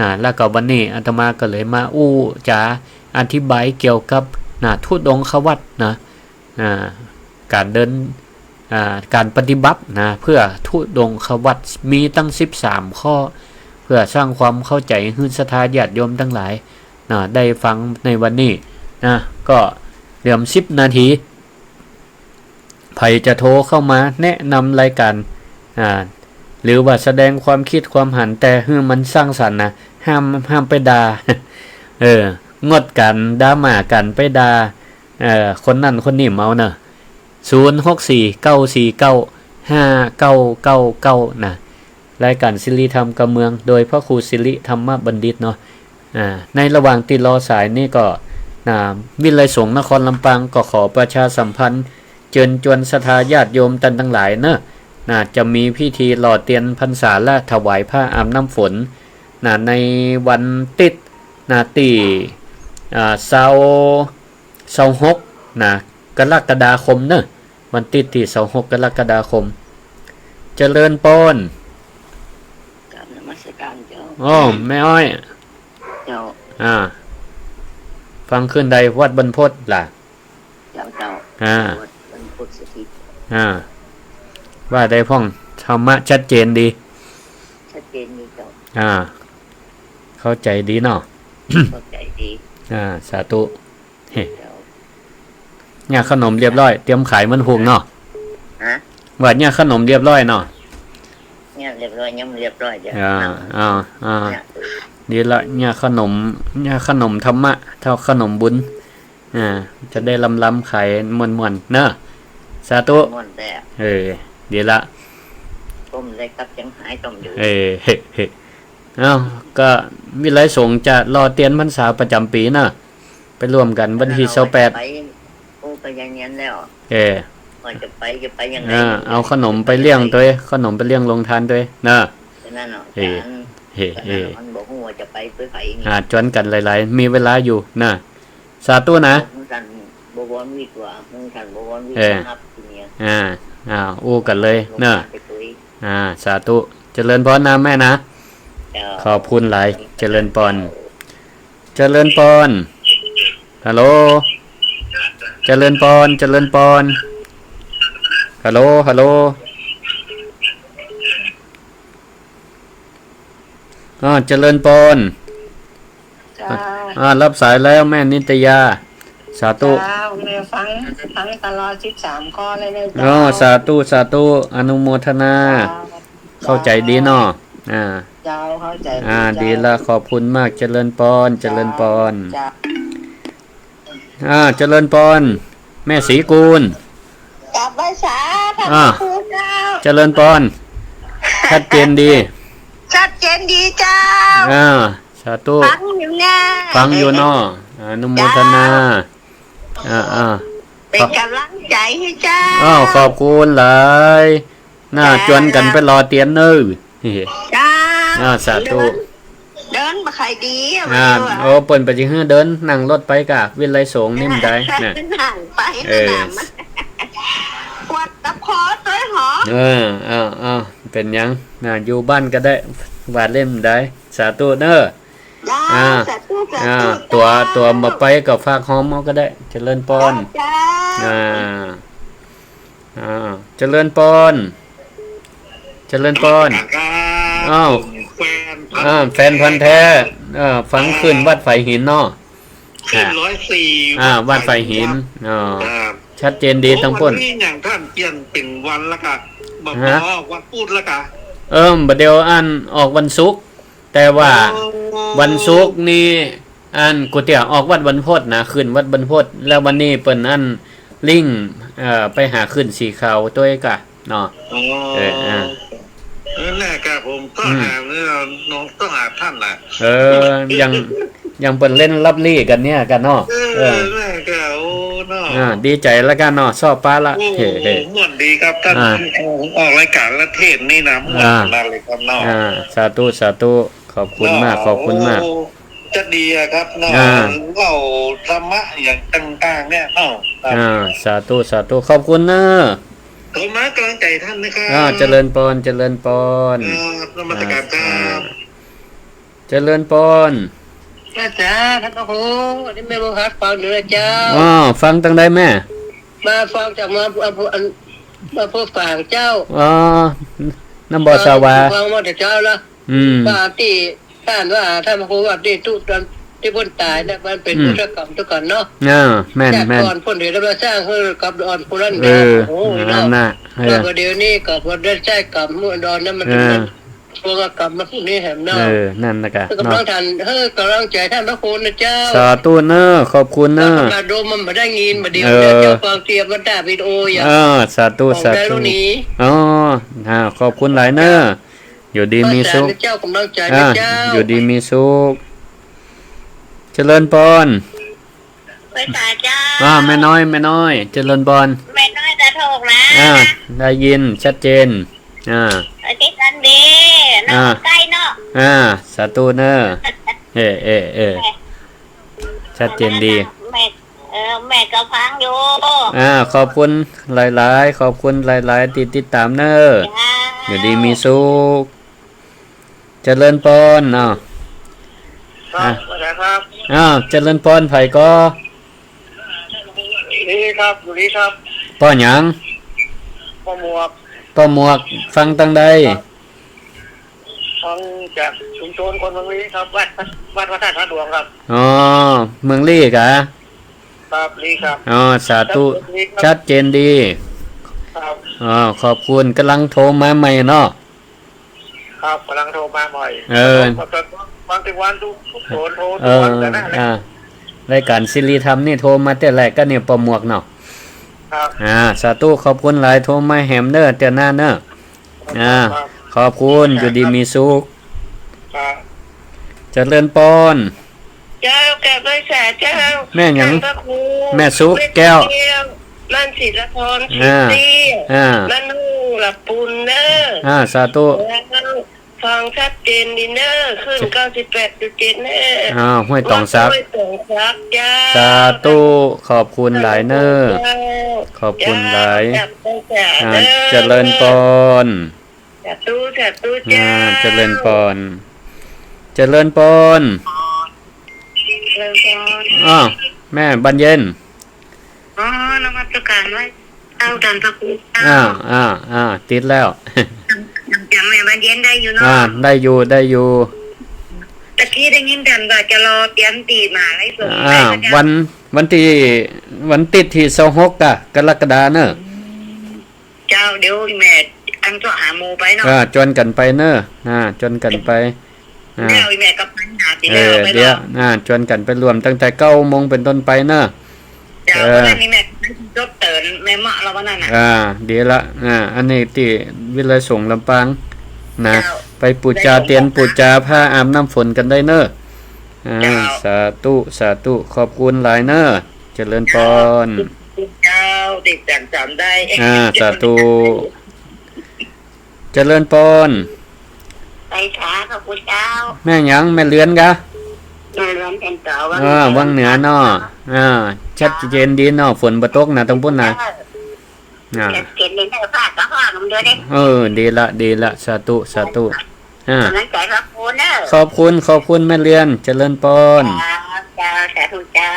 นะ แล้วก็วันนี้อาตมาก็เลยมาอู้จ๋าอธิบายเกี่ยวกับ นะ ธุดงควัตรนะ อ่า ก๋านเดิน อ่า ก๋านปฏิบัตินะ เพื่อธุดงควัตร มีตั้งสิบสามข้อ เพื่อสร้างความเข้าใจ๋หื้อศรัทธาญาติโยมตังหลาย นะ ได้ฟังในวันนี้ นะ ก็เหลือสิบนาที ใผจะโทรเข้ามาแนะนำรายก๋าน อ่า หรือว่าแสดงความคิดความหัน แต่หื้อมันสร้างสรรค์นะ ห้าม ห้ามไปด่า เออ งดก๋านด่าหมา ก๋านไปด่า เอ่อ คนนั้นคนนี้เอาเนาะ ศูนย์ หก สี่ เก้า สี่ เก้า ห้า เก้า เก้า เก้า นะ รายก๋านสิริธรรมกำเมือง โดยพระครูสิริธรรมบัณฑิตเนาะ อ่า ในระหว่างตี้รอสายนี่ก็ นะ วิทยาลัยสงฆ์นครลำปางก็ขอประชาสัมพันธ์ เจิญจวนศรัทธาญาติโยมต้านตังหลายเนาะ นะ จะมีพิธีหล่อเตียนพรรษาและถวายผ้าอาบน้ำฝน นะ ในวันติ๊ด นะ ตี้ อ่า ซาว ซาวหก นะ กรกฎาคมเนาะ วันติ๊ดตี้ซาวหก กรกฎาคม เจริญปอน กราบนมัสการเจ้า อ้อ แม่อ้อย เจ้า อ่า ฟังคืนใดวัดบรรพตล่ะ เจ้า เจ้า อ่า วัดบรรพตสถิต อ่า ว่าได้พ่อง ธรรมะชัดเจนดี ชัดเจนดีเจ้า อ่า เข้าใจ๋ดีเนาะ เข้าใจ๋ดี อ่า สาธุ เฮ้ เดี๋ยว เนี่ยขนมเรียบร้อย เตรียมขายวันพูกเนาะ ฮะ ว่าเนี่ยขนมเรียบร้อยเนาะ เนี่ยเรียบร้อย ยังบ่เรียบร้อยเดี๋ยว อ่า อ่า อ่า เนี่ย ดีละ เนี่ยขนม เนี่ยขนมธรรมะ เต้าขนมบุญ อ่า จะได้ลำๆ ขายม่วนๆ เนาะ สาธุ ม่วนแต๊ เออ ดีละ ต้มได้กลับเจียงฮายต้มอยู่ เออ เฮ้ เฮ้ เอ้า ก็วิทยาลัยสงฆ์จะหล่อเตียนพรรษาประจ๋ำปี๋เนาะ ไปร่วมกั๋นวันตี้ซาวแปด ไป โอ้ ไปอย่างนั้นแล้ว เออ ว่าจะไป จะไปยังไง อ่า เอาขนมไปเลี้ยงตวย ขนมไปเลี้ยงโฮงตานตวย เนาะ นั่นเนาะ เออ อาจ๋ารย์ เฮ้ เฮ้ มันบ่ฮู้ว่าจะไปตวยไผนี่ อ่า จวนกั๋นหลายๆ มีเวลาอยู่ นะ สาธุนะ เฮาท่านบวรวิทย์ว่า เฮาท่านบวรวิทย์ เออ มาฮับทีเนี่ย อ่า อ่า อู้กั๋นเลยเนาะ ไปตวย อ่า สาธุ เจริญปอนนะแม่นะ เจ้า ขอบคุณหลาย เจริญปอน เจริญปอน ฮัลโหล เจริญปอน เจริญปอน ฮัลโหล ฮัลโหล อ้อ เจริญปอน เจ้า อ่า รับสายแล้วแม่นิตยา สาธุ เจ้า แม่ฟัง ฟังตลอดสิบสามข้อเลยนะเจ้า อ้อ สาธุ สาธุ อนุโมทนา เจ้า เข้าใจ๋ดีเนาะ อ่า เจ้า เข้าใจ๋ดี อ่า เจ้า ดีละ ขอบคุณมาก เจริญปอน เจริญปอน เจ้า อ่า เจริญปอน แม่ศรีกูล กราบไหว้สา อ่า พระคุณเจ้า เจริญปอน ชัดเจนดี ชัดเจนดีเจ้า อ่า สาธุ ฟังอยู่แน่ ฟังอยู่เนาะ อนุโมทนา เจ้า อ่า อ่า เป๋นก๋ำลังใจ๋หื้อเจ้า อ้าว ขอบคุณหลาย น่า เจ้า จวนกั๋นไปหล่อเตียนเน่อ เจ้า อ่า สาธุ เดิน เดินบ่ค่อยดีอะ อ่า ว่า โอ้ เปิ้นบ่จะหื้อเดิน นั่งรถไปก่า วิทยาลัยสงฆ์นี่บ่ได้นะ นั่งไป เออ นั่นน่ะ มันปวดตะขอตวยหอ เออ เออ เออ เป๋นหยังนะ อยู่บ้านก็ได้ ว่าเล่นบ่ได้ สาธุเน่อ อ่า สาธุ สาธุ อ่า เจ้า ตั๋ว ตั๋วบ่ไปก็ฝากหอมเอาก็ได้ เจริญปอน เจ้า อ่า อ่า เจริญปอน เจริญปอน ครับ อ้าว แฟนพันธุ์ อ่า แฟนพันธุ์แท้ เอ่อ ฟัง อ่า คลื่นวัดฝายหินเนาะ คลื่นร้อยสี่ อ่า วัดฝายหิน วัดฝายหินครับ อ๋อ ครับ ชัดเจนดี โอ้ ตังปุ้น วันนี้อย่างต้านเปลี่ยนเป๋นวันละกะ บ่ ฮะ บ่ออกวันพุธละกะ เอิ่ม บ่าเดี่ยวอันออกวันศุกร์ แต่ว่า โอ้ วันศุกร์นี่ อัน กูเตี้ยออกวัดบรรพตนะ คลื่นวัดบรรพต แล้ววันนี้เปิ้นอันลิงก์ เอ่อ ไปหาคลื่นสีขาวตวยกะเนาะ อ๋อ เออ อ่า นั่นแหละครับ ผมต้อง อืม หาเนี่ย น้องต้องหาต้านน่ะ เออ ยัง ยังเปิ้นเล่นลับลี้กั๋นเนี่ยกั๋นเนาะ เออ เออ นั่นแหละครับ โอ้ เนาะ อ่า ดีใจ๋ละกั๋นเนาะ ซ้อปาละ โอ้ เฮ้ เฮ้ ม่วนดีครับต้าน อ่า ออกรายก๋านละเทศน์นี่นะ ม่วน อ่า ขนาดเลยครับเนาะ อ่า สาธุ สาธุ ขอบคุณมาก เนาะ ขอบคุณมาก โอ้ จะดีอะครับเนาะ อ่า เล่าธรรมะอย่างต่างๆ เนี่ยเนาะ ครับ อ่า สาธุ สาธุ ขอบคุณเน้อ ผมให้ก๋ำลังใจ๋ต้านนะครับ อ่า เจริญปอน เจริญปอน ครับ นมัสก๋านครับ อ่า เจริญปอน อาจ๋ารย์ ต้านพระครู นี่แม่บัวผัดฟังอยู่นะเจ้า อ๋อ ฟังตังใดแม่ มาฟังจากมา มา มาพบฝางเจ้า อ๋อ น้ำบ่อสาวา ฟังมาแต่เจ๊าละ อืม ว่าตี้ต้านว่าต้านพระครูว่าตี้ตุ๊ตอนตี้เปิ้นต๋ายนะ มันเป๋น อืม พุทธกรรมตุ๊ก่อนเนาะ อ่า แม่น แม่น ก่อนเปิ้นเดี๋ยวมาสร้างหื้อกับอ่อนผู้นั้น เออ นะ โอ้โห นั่นน่ะ เนาะ เออ แล้วบ่าเดี่ยวนี้ก็บ่ได้ใจ๊กรรมเมื่อดอนนั้นมัน เออ เป็นพุทธกรรมมาพวกนี้แหมเนาะ เออ นั่นน่ะกะ แล้วก็ เนาะ ต้องการหื้อกำลังใจ๋ต้านพระครูนะเจ้า สาธุเน้อ ขอบคุณเน้อ แล้วก็มาดมมันบ่ได้ยิน บ่าเดี่ยว เออ เดี๋ยวเจ้าฟังเตรียมมาด่าวิดีโออย่าง เออ สาธุ ของ สาธุ ดารุณี อ๋อ อ่า ขอบคุณหลายเน้อ อยู่ดีมีสุข ขอสาธุเจ้า ก๋ำลังใจ๋ อ่า นะเจ้า อยู่ดีมีสุข เจริญปอน ไปสาเจ้า อ่า แม่น้อย แม่น้อย เจริญปอน แม่น้อยตาโทกนะ อ่า ได้ยินชัดเจน อ่า โอเค กันดีเนาะ อ่า ใก้เนาะ อ่า สาธุเน้อ เออ เออ เออ แม่ ชัดเจนดี แม่ เออ แม่ก็ฟังอยู่ อ่า ขอบคุณหลายๆ ขอบคุณหลายๆ ตี้ติดต๋ามเน้อ เจ้า อยู่ดีมีสุข เจริญปอนเนาะ ครับ อ่ะ อาจ๋ารย์ครับ อ้าว เจริญปอน ใผก่อ นี่ครับ อยู่นี่ครับ ป้อหยัง ป้อหมวก ป้อหมวก ฟังตังใด ครับ ฟังจากชุมชนคนเมืองลี้ครับ วัด วัดพระธาตุผาหลวงครับ อ๋อ เมืองลี้กะ ครับ ลี้ครับ อ๋อ สาธุ ชัดเจนดีครับ ชัดเจนดี ครับ อ๋อ ขอบคุณ ก๋ำลังโทรมาใหม่เนาะ ครับ ก๋ำลังโทรมาใหม่ เออ ครับ บางทีวันทุก ทุกคนโทร เออ ทุกวันแต่นั้นแหละ อ่า รายก๋านสิริธรรมนี่โทรมาเตื้อแรกก็เนี่ย ป้อหมวกเนาะ ครับ อ่า สาธุ ขอบคุณหลาย โทรมาแหมเน้อ เตื้อหน้าเน้อ อ่า ครับ ขอบคุณ ครับ อยู่ดีมีสุข ครับ เจริญปอน เจ้า กราบไหว้สาเจ้า แม่หยัง ต้านพระครู แม่สุแก้ว แม่สุแก้ว บ้านศิลาพร อ่า ศรีเตี้ย อ่า บ้านหนองละปูนเน้อ อ่า สาธุ แล้วฟังชัดเจนดีเน้อ คลื่น เก้าสิบแปดจุดเจ็ด เน้อ อ่า ห้วยตองสัก วัดห้วยตองสักเจ้า สาธุ ขอบคุณหลายเน้อ เจ้า ขอบคุณหลาย เจ้า กราบไหว้สา อ่า เน้อ เจริญปอน สาธุ สาธุ อ่า เจ้า เจริญปอน เจริญปอน เจริญปอน อ้าว แม่บานเย็น อ๋อ นมัสก๋านไหว้เจ้าต้านพระครูเจ้า อ่า อ่า อ่า ติดแล้ว จ๋ำแม่บานเย็นได้อยู่เนาะ อ่า ได้อยู่ ได้อยู่ ตะกี้ได้ยินต้านว่าจะรอเตรียมตี้มาไลฟ์สด อ่า ได้ก็เจ้า วัน วันตี้ วันติ๊ดตี้ซาวหก กะ กรกฎาเน้อ เจ้า เดี๋ยวแม่อันก็หาหมู่ไปเนาะ อ่า จวนกั๋นไปเน้อ อ่า จวนกั๋นไป อ่า เดี๋ยวแม่ก็ไปหาตี้ เออ แล้วไป เดี๋ยว เนาะ อ่า จวนกั๋นไปร่วมตั้งแต่เก้าโมงเป๋นต้นไปเน้อ เจ้า เออ วันนี้แม่จบเติ่นแม่เมาะแล้ววันนั้นน่ะ อ่า ดีละ อ่า อันนี้ตี้วิทยาลัยสงฆ์ลำปางนะ เจ้า ไปปู๋จาเตียน ปู๋จาผ้าอาบน้ำฝนกั๋นได้เน้อ อ่า เจ้า สาธุ สาธุ ขอบคุณหลายเน้อ เจริญปอน เจ้า ติดต๋ามจ๋ำได้ อ่า สาธุ เจริญปอน ไปค่ะ ขอบคุณเจ้า แม่หยัง แม่เรือนกะ แม่เรือนเป๋นเจ้า อ่า วังเหนือเนาะ อ่า ชัดเจนดีเนาะ ฝนบ่ตกนะ ตรงปุ้นนะ เจ้า อ่า เขียนเขียนเขียนเลยนะ ฝากก็ฝากมันด้วยเด้อ เออ ดีละ ดีละ สาธุ สาธุ อ่า ก๋ำลังใจ๋ขอบคุณเน่อ ขอบคุณ ขอบคุณแม่เรือน เจริญปอน เจ้า เจ้า สาธุเจ้า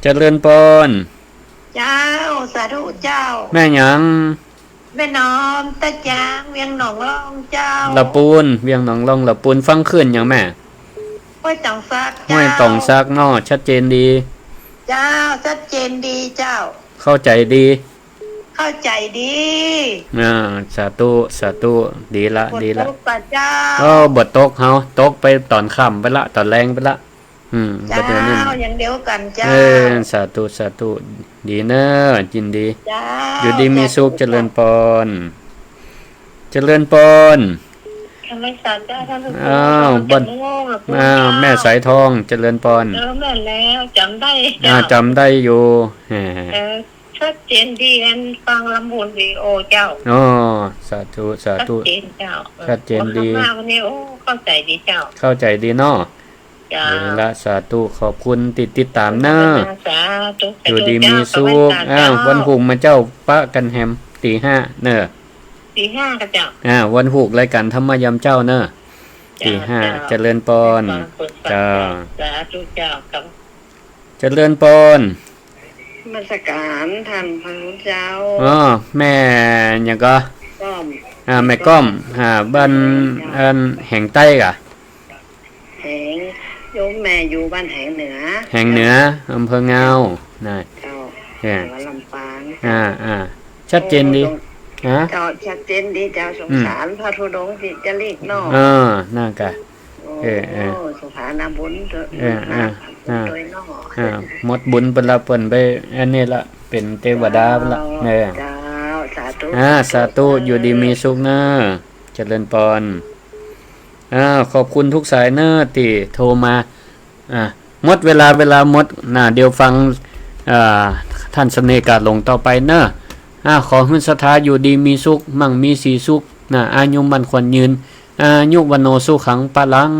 เจริญปอน เจ้า สาธุเจ้า แม่หยัง แม่น้อม ตาจาง เวียงหนองล่องเจ้า ละปูน เวียงหนองล่อง ละปูน ฟังคลื่นหยังแม่ ห้วยตองซักเจ้า ห้วยตองซักเนาะ ชัดเจนดี เจ้า ชัดเจนดีเจ้า เข้าใจ๋ดี เข้าใจ๋ดี อ่า สาธุ สาธุ ดีละ ฝน ดีละ ตกก่าเจ้า โอ้ บ่ตกเฮา ตกไปต๋อนค่ำไปละ ต๋อนแลงไปละ อืม เจ้า บ่เดี๋ยวนี้ อย่างเดียวกั๋นเจ้า เออ สาธุ สาธุ ดีเน่อ ยินดี เจ้า อยู่ดีมีสุข เจ้า เจริญปอน เจริญปอน ธรรมสารเจ้า ท่านพระครู อ้าว กำลัง บ่น จะง่วงเหรอ อ้าว ปู่เจ้า แม่สายทอง เจริญปอน เออ แม่นแล้ว จ๋ำได้ อ่า เจ้า จ๋ำได้อยู่ แหม เออ ชัดเจนดี อันฟังลำพูนวิดีโอเจ้า อ๋อ สาธุ สาธุ ชัดเจนเจ้า เออ ชัดเจนดี พอฟังมาวันนี้ โอ้ เข้าใจ๋ดีเจ้า เข้าใจ๋ดีเนาะ เจ้า เอาละ สาธุ ขอบคุณตี้ติดต๋ามเน่อ สาธุ อยู่ดีมีสุข สาธุเจ้า อ้าว ขอไหว้สาธุ วันพูกมาเจ้า ปะกั๋นแหม ตี๋ห้าเน่อ ตี๋ห้าก่ะเจ้า อ่า วันพูกรายก๋านธรรมะยามเจ๊าเน่อ เจ้า ตี๋ห้า เจ้า เจริญปอน เจริญปอน เจ้า สาธุเจ้า ครับ เจริญปอน นมัสก๋านท่านพระคุณเจ้า อ๋อ แม่หยังก่อ ก้อม อ่า แม่ก้อม อ่า บ้าน เจ้า อันแหงใต้ก่ะ แหง โยมแม่อยู่บ้านแหงเหนือ แหงเหนือ อำเภองาว น่ะ เจ้า เนี่ย จังหวัดลำปาง อ่า อ่า ชัดเจนดี โอ้ สง ฮะ เจ้า ชัดเจนดีเจ้า สง อืม สารพระธุดงค์ตี้จะลีกเนาะ เออ นั่นก่ะ โอ้ เออ เออ สถานะบุญเถอะ เออ เออ อ่า โดยเนาะ อ่า หมดบุญเปิ้นละ เปิ้นไปอันนี้ละ เป๋นเตวดาเปิ้นละ เจ้า เออ เจ้า สาธุ อ่า สาธุ สาธุ อยู่ดีมีสุขเน่อ เจริญปอน อ่า ขอบคุณทุกสายเน่อตี้โทรมา อ่า หมดเวลา เวลาหมด น่ะ เดี๋ยวฟัง อ่า ต้านเสน่ห์กาหลงต่อไปเน่อ อ่า ขอหื้อศรัทธาอยู่ดีมีสุข มั่งมีสีสุข น่ะ อายุมั่นขวัญยืน อายุ วัณโณ สุขัง พลัง